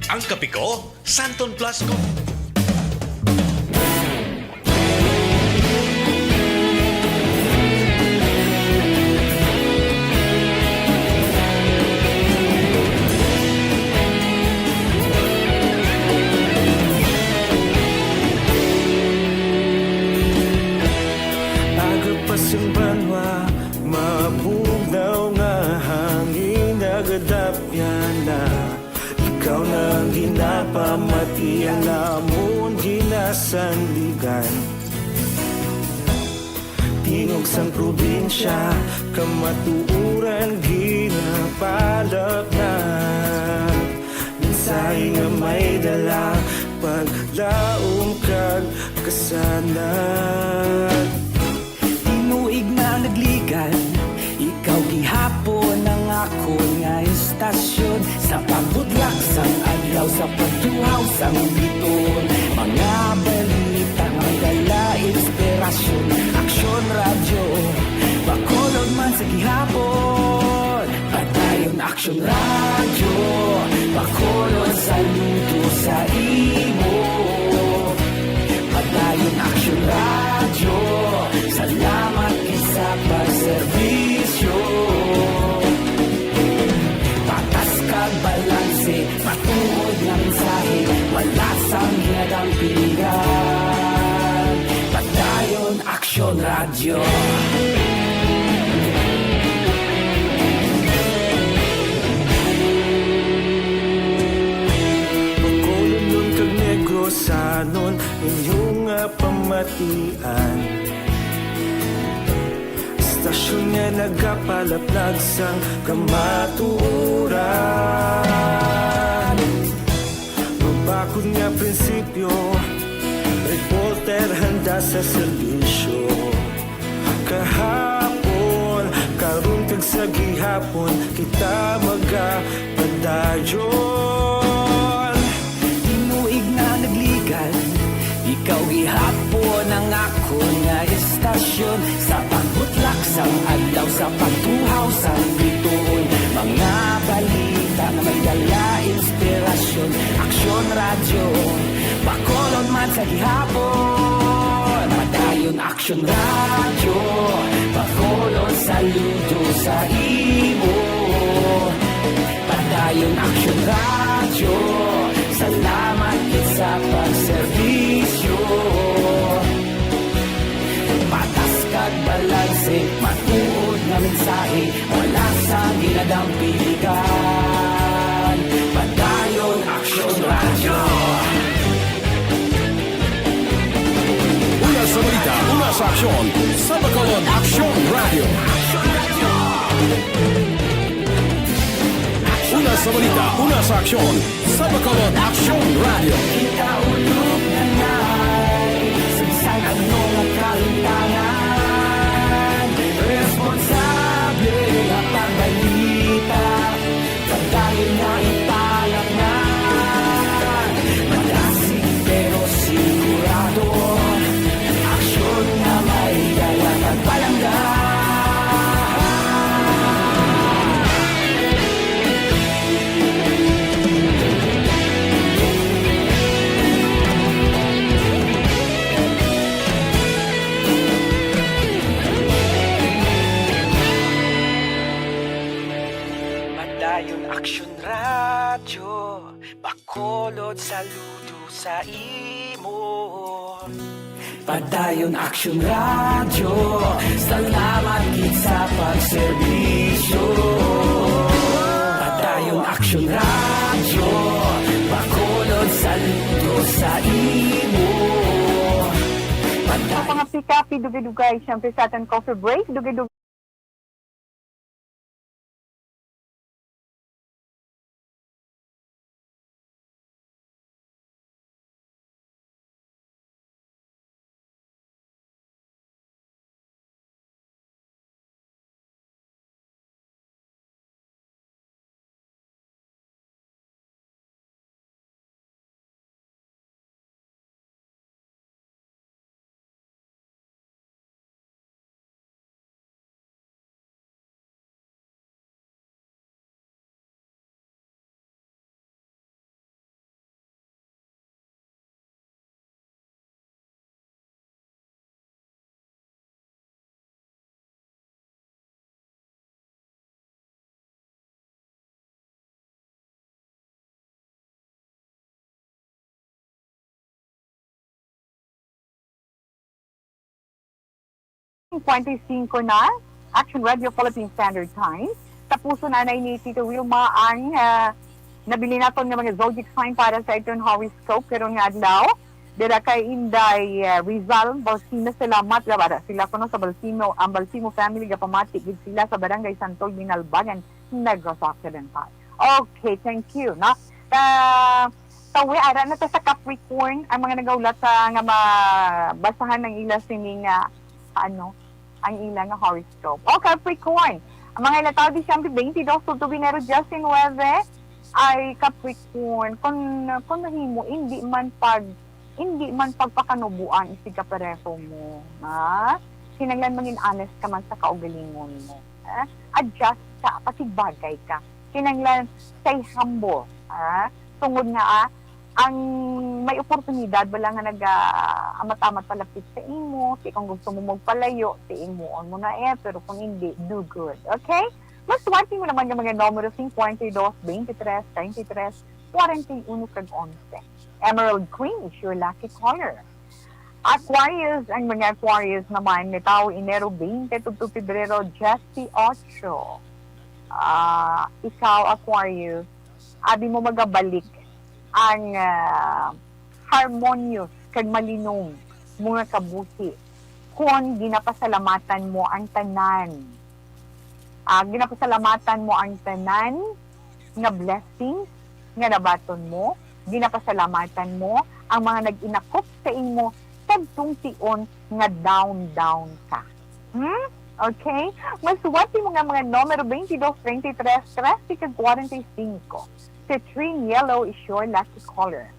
Ang kape ko, Santon Plus ko. Aga pa sing banwa, mabugnaw nga hangin nagadapyan na. Ikaw na ang ginapamati, ang amon ginasandigan. Tingog sang probinsya, kamatuoran ginapalapnag. Mensahe nga may dala, paglaom kag kasanag. Tinuig na nagligad, ikaw gihapon ang akon nga istasyon. Sa pagbudlak sang adlaw, sa pagtuhaw sang bituon, mga balita may dala inspirasyon. Aksyon Radyo, Bacolod man sa gihapon. Padayon Aksyon Radyo, Bacolod, saludo sa imo. Padayon Aksyon Radyo, salamat gid sa pagserbisyo. Patas kag balanse, matuod nga mensahe, wala sang ginadampingan. Padayon Aksyon Radyo. Bacolodnon kag Negrosanon, inyo nga pamatian. Istasyon nga nagapalaplag sang kamatuoran. Mabakod nga prinsipyo, reporter handa sa serbisyo. Kahapon, karon kag sa gihapon, kita magapadayon. Tinuig na nagligad, ikaw gihapon ang akon nga istasyon. Sa pagbutlak sang adlaw, sa pagtuhaw sang bituon, mga balita nga may dala inspirasyon. Aksyon Radyo, Bacolod man sa gihapon. Padayon Aksyon Radyo, Bacolod Saludo sa imo, Padayon Aksyon Radyo. Salamat gid sa pagserbisyo. Patas kag balanse, matuod nga mensahe, wala sa ginadampiligan. Padayon Aksyon Radyo. Una sa balita, una sa aksyon, sa Bacolod Aksyon Radyo. Una sa balita, una sa aksyon, sa Bacolod Aksyon Radyo. Kita ulog na ngay, sa bisan ano nga kalimtangan, responsable nga pagbalita. Padayon nga ipalatngan, madasig pero sigurado, aksyon nga may dala kag palangga. Padayon Aksyon Radyo, Bacolod, saludo sa imo. Padayon Aksyon Radyo, salamat gid sa pagserbisyo. Padayon Aksyon Radyo, Bacolod, saludo sa imo. Padayon Mga pika, dugay-dugay, siyempre sa aton coffee break, dugay-dugay. Cincuenta y cinco na, Action Radio Philippine Standard Times. Tapuson anay ni Tito Wilma ang, ah, nabilin naton nga mga zodiac sign para sa iton horoscope karon nga adlaw. Dira kay Inday, ah, Rizal Balsina, salamat, gabada sila kuno sa Balsimo, ang Balsimo family gapamati gid sila sa Barangay Santol, Binalbagan, Negros Occidental. Okay, thank you, no? Ta, tawi, ara na ta sa Capricorn, ang mga nagaulat sa nga mabasahan ang ila sining, ah, ano, ang ila nga horoscope. O Capricorn, ang mga ila tawo Disyembre twenty-two tubto Enero diecinuebe, ay Capricorn, kung, kung mahimo, hindi man pag, hindi man pagpakanubo ang isig kapareho mo, ha? Kinahanglan mangin honest ka man sa kaugalingon mo, ha? Adjust ka, pakigbagay ka. Kinahanglan stay humble, ha? Tungod nga, ah, ang may oportunidad bala nga nagaamat-amat palapit sa imo, ti kung gusto mo magpalayo, ti imuon mo na, eh, pero kung hindi, do good, okay? Maswerte mo naman nga mga numero cincuenta y dos, veintitrés, treinta y tres, cuarenta y uno, kag onse. Emerald Green is your lucky color. Aquarius, ang mga Aquarius naman, may tawo Enero twenty tubto Pebrero dieciocho. Ah, ikaw, Aquarius, abi mo magabalik ang, ah, harmonious kag malinong mga kabuhi kon ginapasalamatan mo ang tanan. Ah, ginapasalamatan mo ang tanan nga blessings nga nabaton mo, ginapasalamatan mo ang mga nag-inakop sa imo, kag tungtion nga down, down ka. Hmm? Okay? Maswerte mo nga mga numero twenty-two, twenty-three, trese, kag forty-five. Citrine yellow is your lucky color.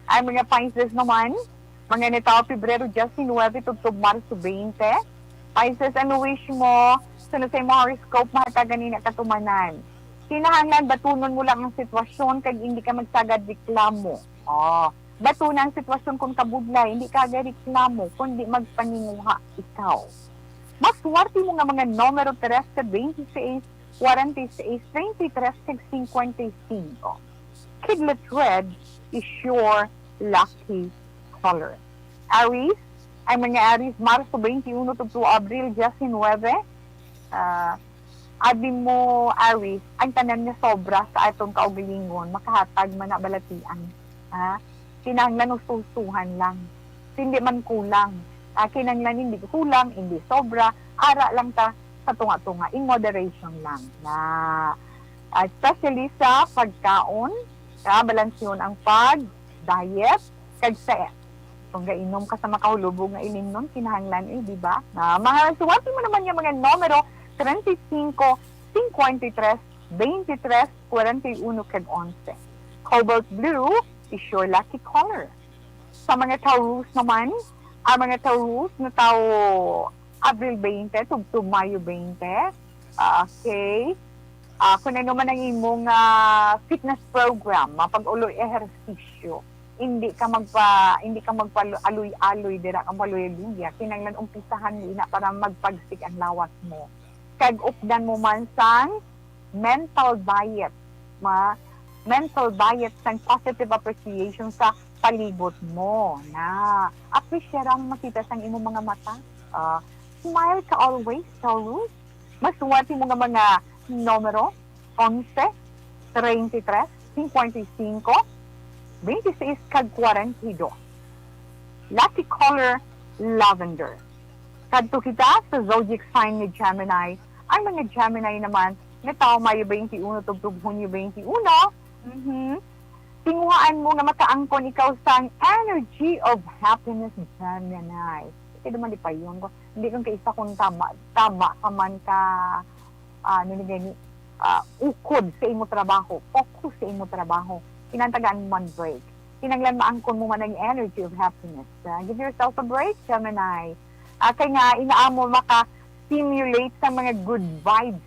Ang mga Pisces naman, mga natawo Pebrero diecinuebe tubtob Marso twenty. Pisces, ano wish mo? Sunod sa imong horoscope, mahatagan nina katumanan. Kinahanglan batunon mo lang ang sitwasyon kag hindi ka magsagad reklamo. Oh, batuna ang sitwasyon kon kabudlay, hindi ka gareklamo, kundi magpaninguha ikaw. Maswerte mo nga mga numero trese, twenty-seis, forty-seis, twenty-tres, kag cincuenta y cinco. Kidlat red is your lucky color. Aries, ang mga Aries, Marso twenty-uno tubtob Abril diecinuebe, ah, abi mo, Aries, ang tanan nga sobra sa aton kaugalingon makahatag man na balatian. Ha? Kinahanglan husto-hustohan lang. Hindi man kulang. Ah, kinahanglan hindi kulang, hindi sobra. Ara lang ta sa tunga-tunga. In moderation lang. Na, ah, especially sa pagkaon, ah, balansyon ang pag-diet. Kag sa, kung gainom ka sa makahulubog nga ilimnon, kinahanglan, eh, di ba? Na, mga suwati mo naman yung mga numero treinta y cinco, cincuenta y tres, veintitrés, cuarenta y uno, kag onse. Cobalt blue is your lucky color. Sa mga Taurus naman, ang mga Taurus na tao Abril twenty tubtob Mayo twenty, ah, okay. Ah, kung ano man ang imong, ah, fitness program, mapag-uloy ehersisyo, hindi ka magpa-, hindi ka magpa-aloy-aloy, dira ka maluya-luya. Kinahanglan umpisahan mo ina para magpagsik ang lawas mo. Kag updan mo man sang mental diet, ma-, mental diet sang positive appreciation sa palibot mo. Na, appreciate ang makita sang imong mga mata. Ah, smile ka always, Taurus. Masuwat mo nga mga numero, onse, treinta y tres, cincuenta y cinco, veintiséis, kag cuarenta y dos. Lucky color, lavender. Kadto kita sa zodiac sign ni Gemini. Ang mga Gemini naman, nga tawo Mayo twenty-uno tubtob Hunyo twenty-uno. Mhm. Tinguhaan mo nga makaangkon ikaw sang energy of happiness, Gemini. Kaya naman di pa yun. Hindi kang kaisa kung tama, tama ka man ka, ah, ano na gani, ah, ukod sa imo trabaho, focus sa imo trabaho. Kinantagaan mo man break. Kinanglan maangkon mo man ang energy of happiness. Ah, give yourself a break, Gemini. Ah, kay nga, inaamo maka-stimulate sa mga good vibes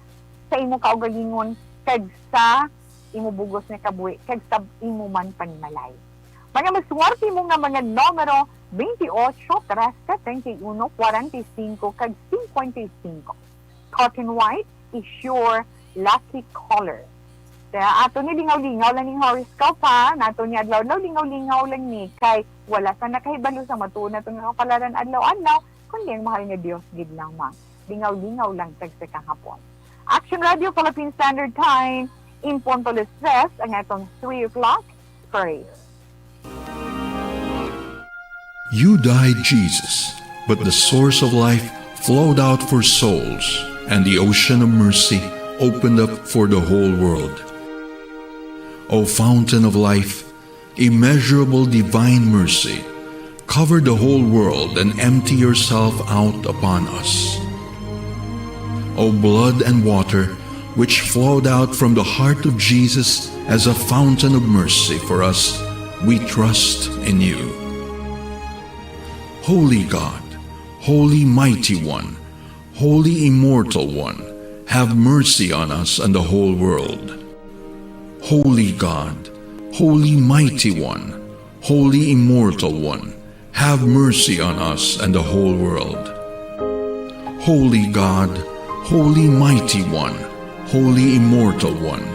sa imo kaugalingon kag sa imo bugos nga kabuhi kag sa imo man panimalay. Mga maswerte mo nga mga numero, twenty-ocho, trese, treinta y uno, cuarenta y cinco, kag cincuenta y cinco. Cotton white is your lucky color. Kaya ato ni lingaw-lingaw lang ning horoscope, ha. Nato ni adlaw-adlaw lingaw-lingaw lang ni. Kay wala sa nakahibalo sa matuod nato nga kapalaran adlaw-adlaw, kundi ang mahal nga Dios gid lang, ma. Lingaw-lingaw lang tag sa kahapon. Action Radio Philippine Standard Time, in punto las tres ang atong three o'clock prayer. You died, Jesus, but the source of life flowed out for souls, and the ocean of mercy opened up for the whole world. O fountain of life, immeasurable divine mercy, cover the whole world and empty yourself out upon us. O blood and water, which flowed out from the heart of Jesus as a fountain of mercy for us, we trust in you. Holy God, Holy Mighty One, Holy Immortal One, have mercy on us and the whole world. Holy God, Holy Mighty One, Holy Immortal One, have mercy on us and the whole world. Holy God, Holy Mighty One, Holy Immortal One,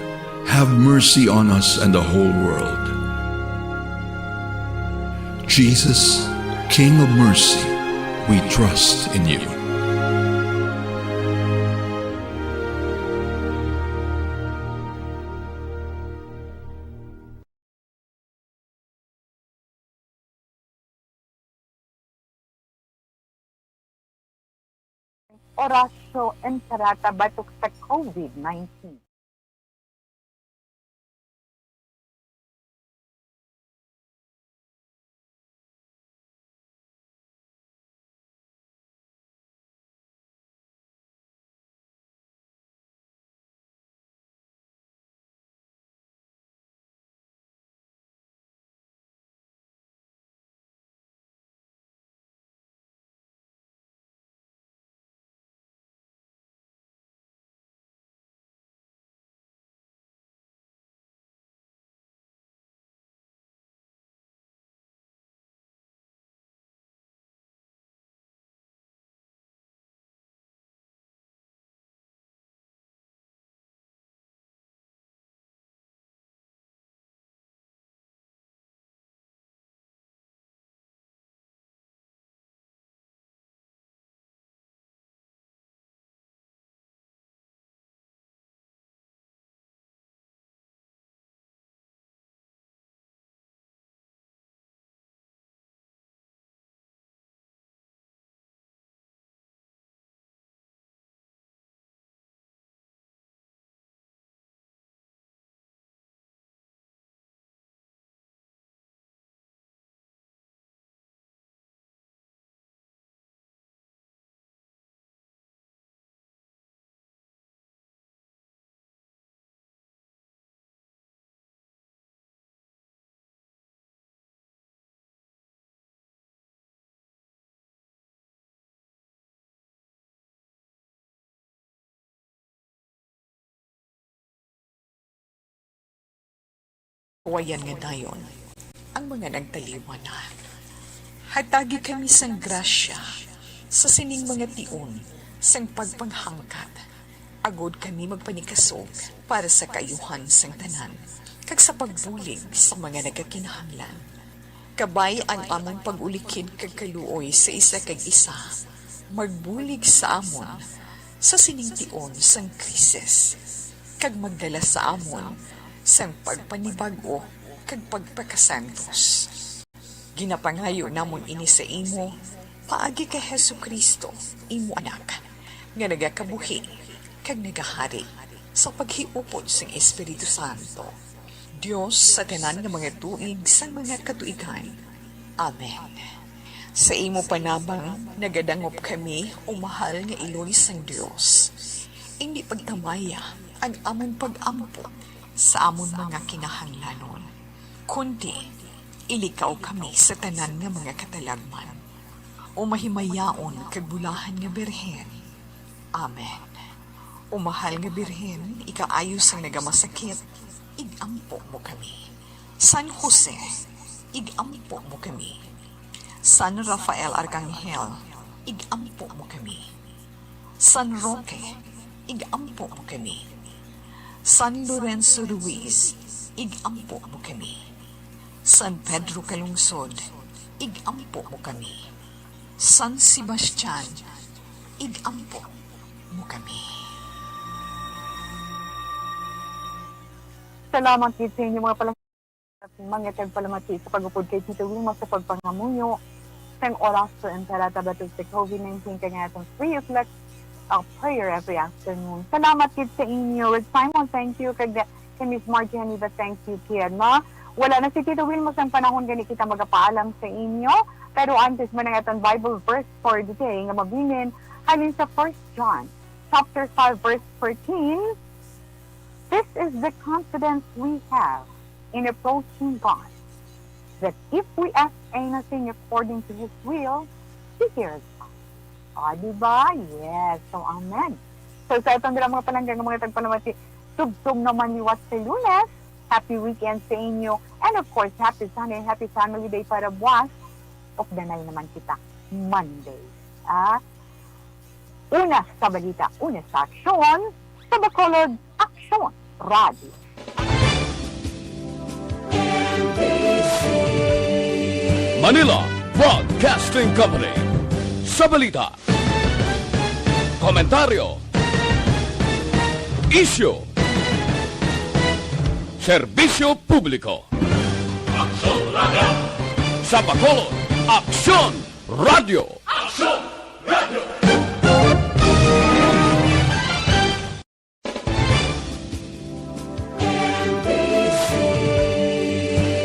have mercy on us and the whole world. Jesus, King of mercy, we trust in you. Orasyo Imperata batok sa COVID nineteen. Kawayan nga dayon ang mga nagtaliwan na. Hatagi kami sang grasya sa sining mga tion sang pagpanghangkat, agod kami magpanikasog para sa kaayuhan sang tanan, kag sa pagbulig sa mga nagakinahanglan. Kabay ang amon pag-ulikid kag kaluoy sa isa kag isa, magbulig sa amon sa sining tion sang krisis, kag magdala sa amon sang pagpanibag-o kag pagpakasantos. Ginapangayo namon ini sa imo paagi kay Jesu-Cristo, imo Anak, nga nagakabuhi kag nagahari sa paghiupod sang Espiritu Santo, Dios sa tanan nga mga tuig sang mga katuigan. Amen. Sa imo panabang nagadangop kami, o mahal nga Iloy sang Dios. Indi pagtamaya ang amon pag-ampo sa amon mga kinahanglanon, kundi ilikaw kami sa tanan nga mga katalagman, o mahimayaon kag bulahan nga Birhen. Amen. O mahal nga Birhen, ikaayo sang nagamasakit, ig-ampo mo kami. San Jose, ig-ampo mo kami. San Rafael Arcangel, ig-ampo mo kami. San Roque, ig-ampo mo kami. San Lorenzo Ruiz, ig-ampo mo kami. San Pedro Calungsod, ig-ampo mo kami. San Sebastian, ig-ampo mo kami. Salamat gid sa inyo mga pala-, mga tagpalamati sa pag-upod kay Tito Wilma sa pagpangamuyo sang oras sa Emperata batok sa COVID nineteen kag nga atong free reflect, uh, prayer every afternoon. Salamat gid sa inyo. Red Simon, thank you. Kag kay Miss Margie Haniba, thank you, Kian, no? Wala na si Tito Wilma sang panahon, gani kita magapaalam sa inyo. Pero antes man ang aton Bible verse for the day nga mabilin halin sa First John chapter five, verse fourteen, "This is the confidence we have in approaching God, that if we ask anything according to His will, He hears us." Ah, di ba? Yes. So, amen. So, sa atong dira mga palangga nga mga tagpalamati, tubtob naman liwat sa Lunes. Happy weekend sa inyo. And of course, happy Sunday and happy family day para buwas. Updanay naman kita Monday. Ah, una sa balita, una sa aksyon, sa Bacolod Aksyon Radio. Manila Broadcasting Company. Sa balita, komentaryo, isyu, serbisyo publiko. Aksyon Radio. Sa Bacolod, Aksyon Radio. Aksyon Radio.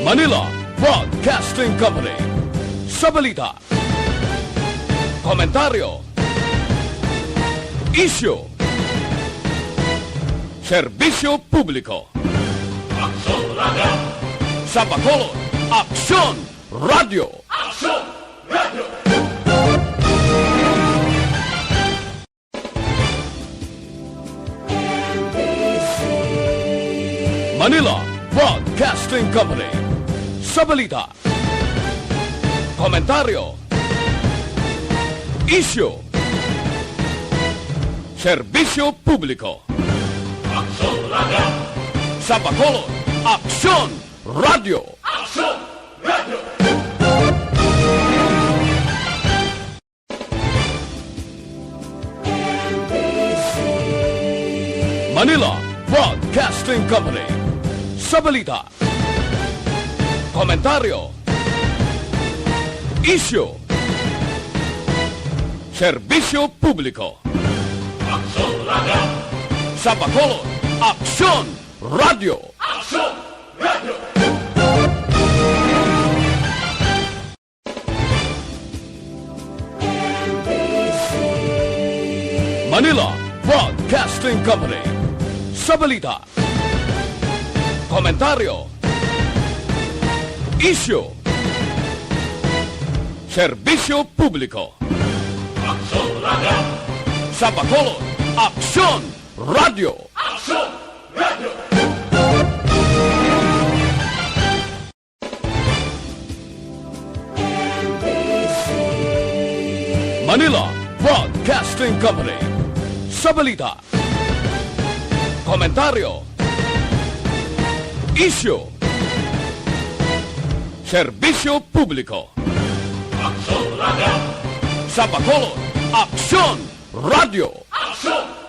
Manila Broadcasting Company. Sa balita, komentaryo, isyu, serbisyo publiko. Aksyon Radio. Sa Bacolod, Aksyon Radio. Aksyon Radio. Manila Broadcasting Company. Sa balita, komentaryo, isyu, serbisyo publiko. Aksyon Radio. Sa Bacolod, Aksyon Radio. Aksyon Radio. Manila Broadcasting Company. Sa balita, komentaryo, isyu, serbisyo publiko. Aksyon Radio. Sa Bacolod, Aksyon Radio. Aksyon Radio. Manila Broadcasting Company. Sa balita, komentaryo, isyu, serbisyo publiko. Aksyon Radio. Sa Bacolod, Aksyon Radio. Aksyon Radio. Manila Broadcasting Company. Sa balita, komentaryo, isyu, serbisyo publiko. Aksyon Radio. Sa Bacolod, Aksyon Radio. Aksyon!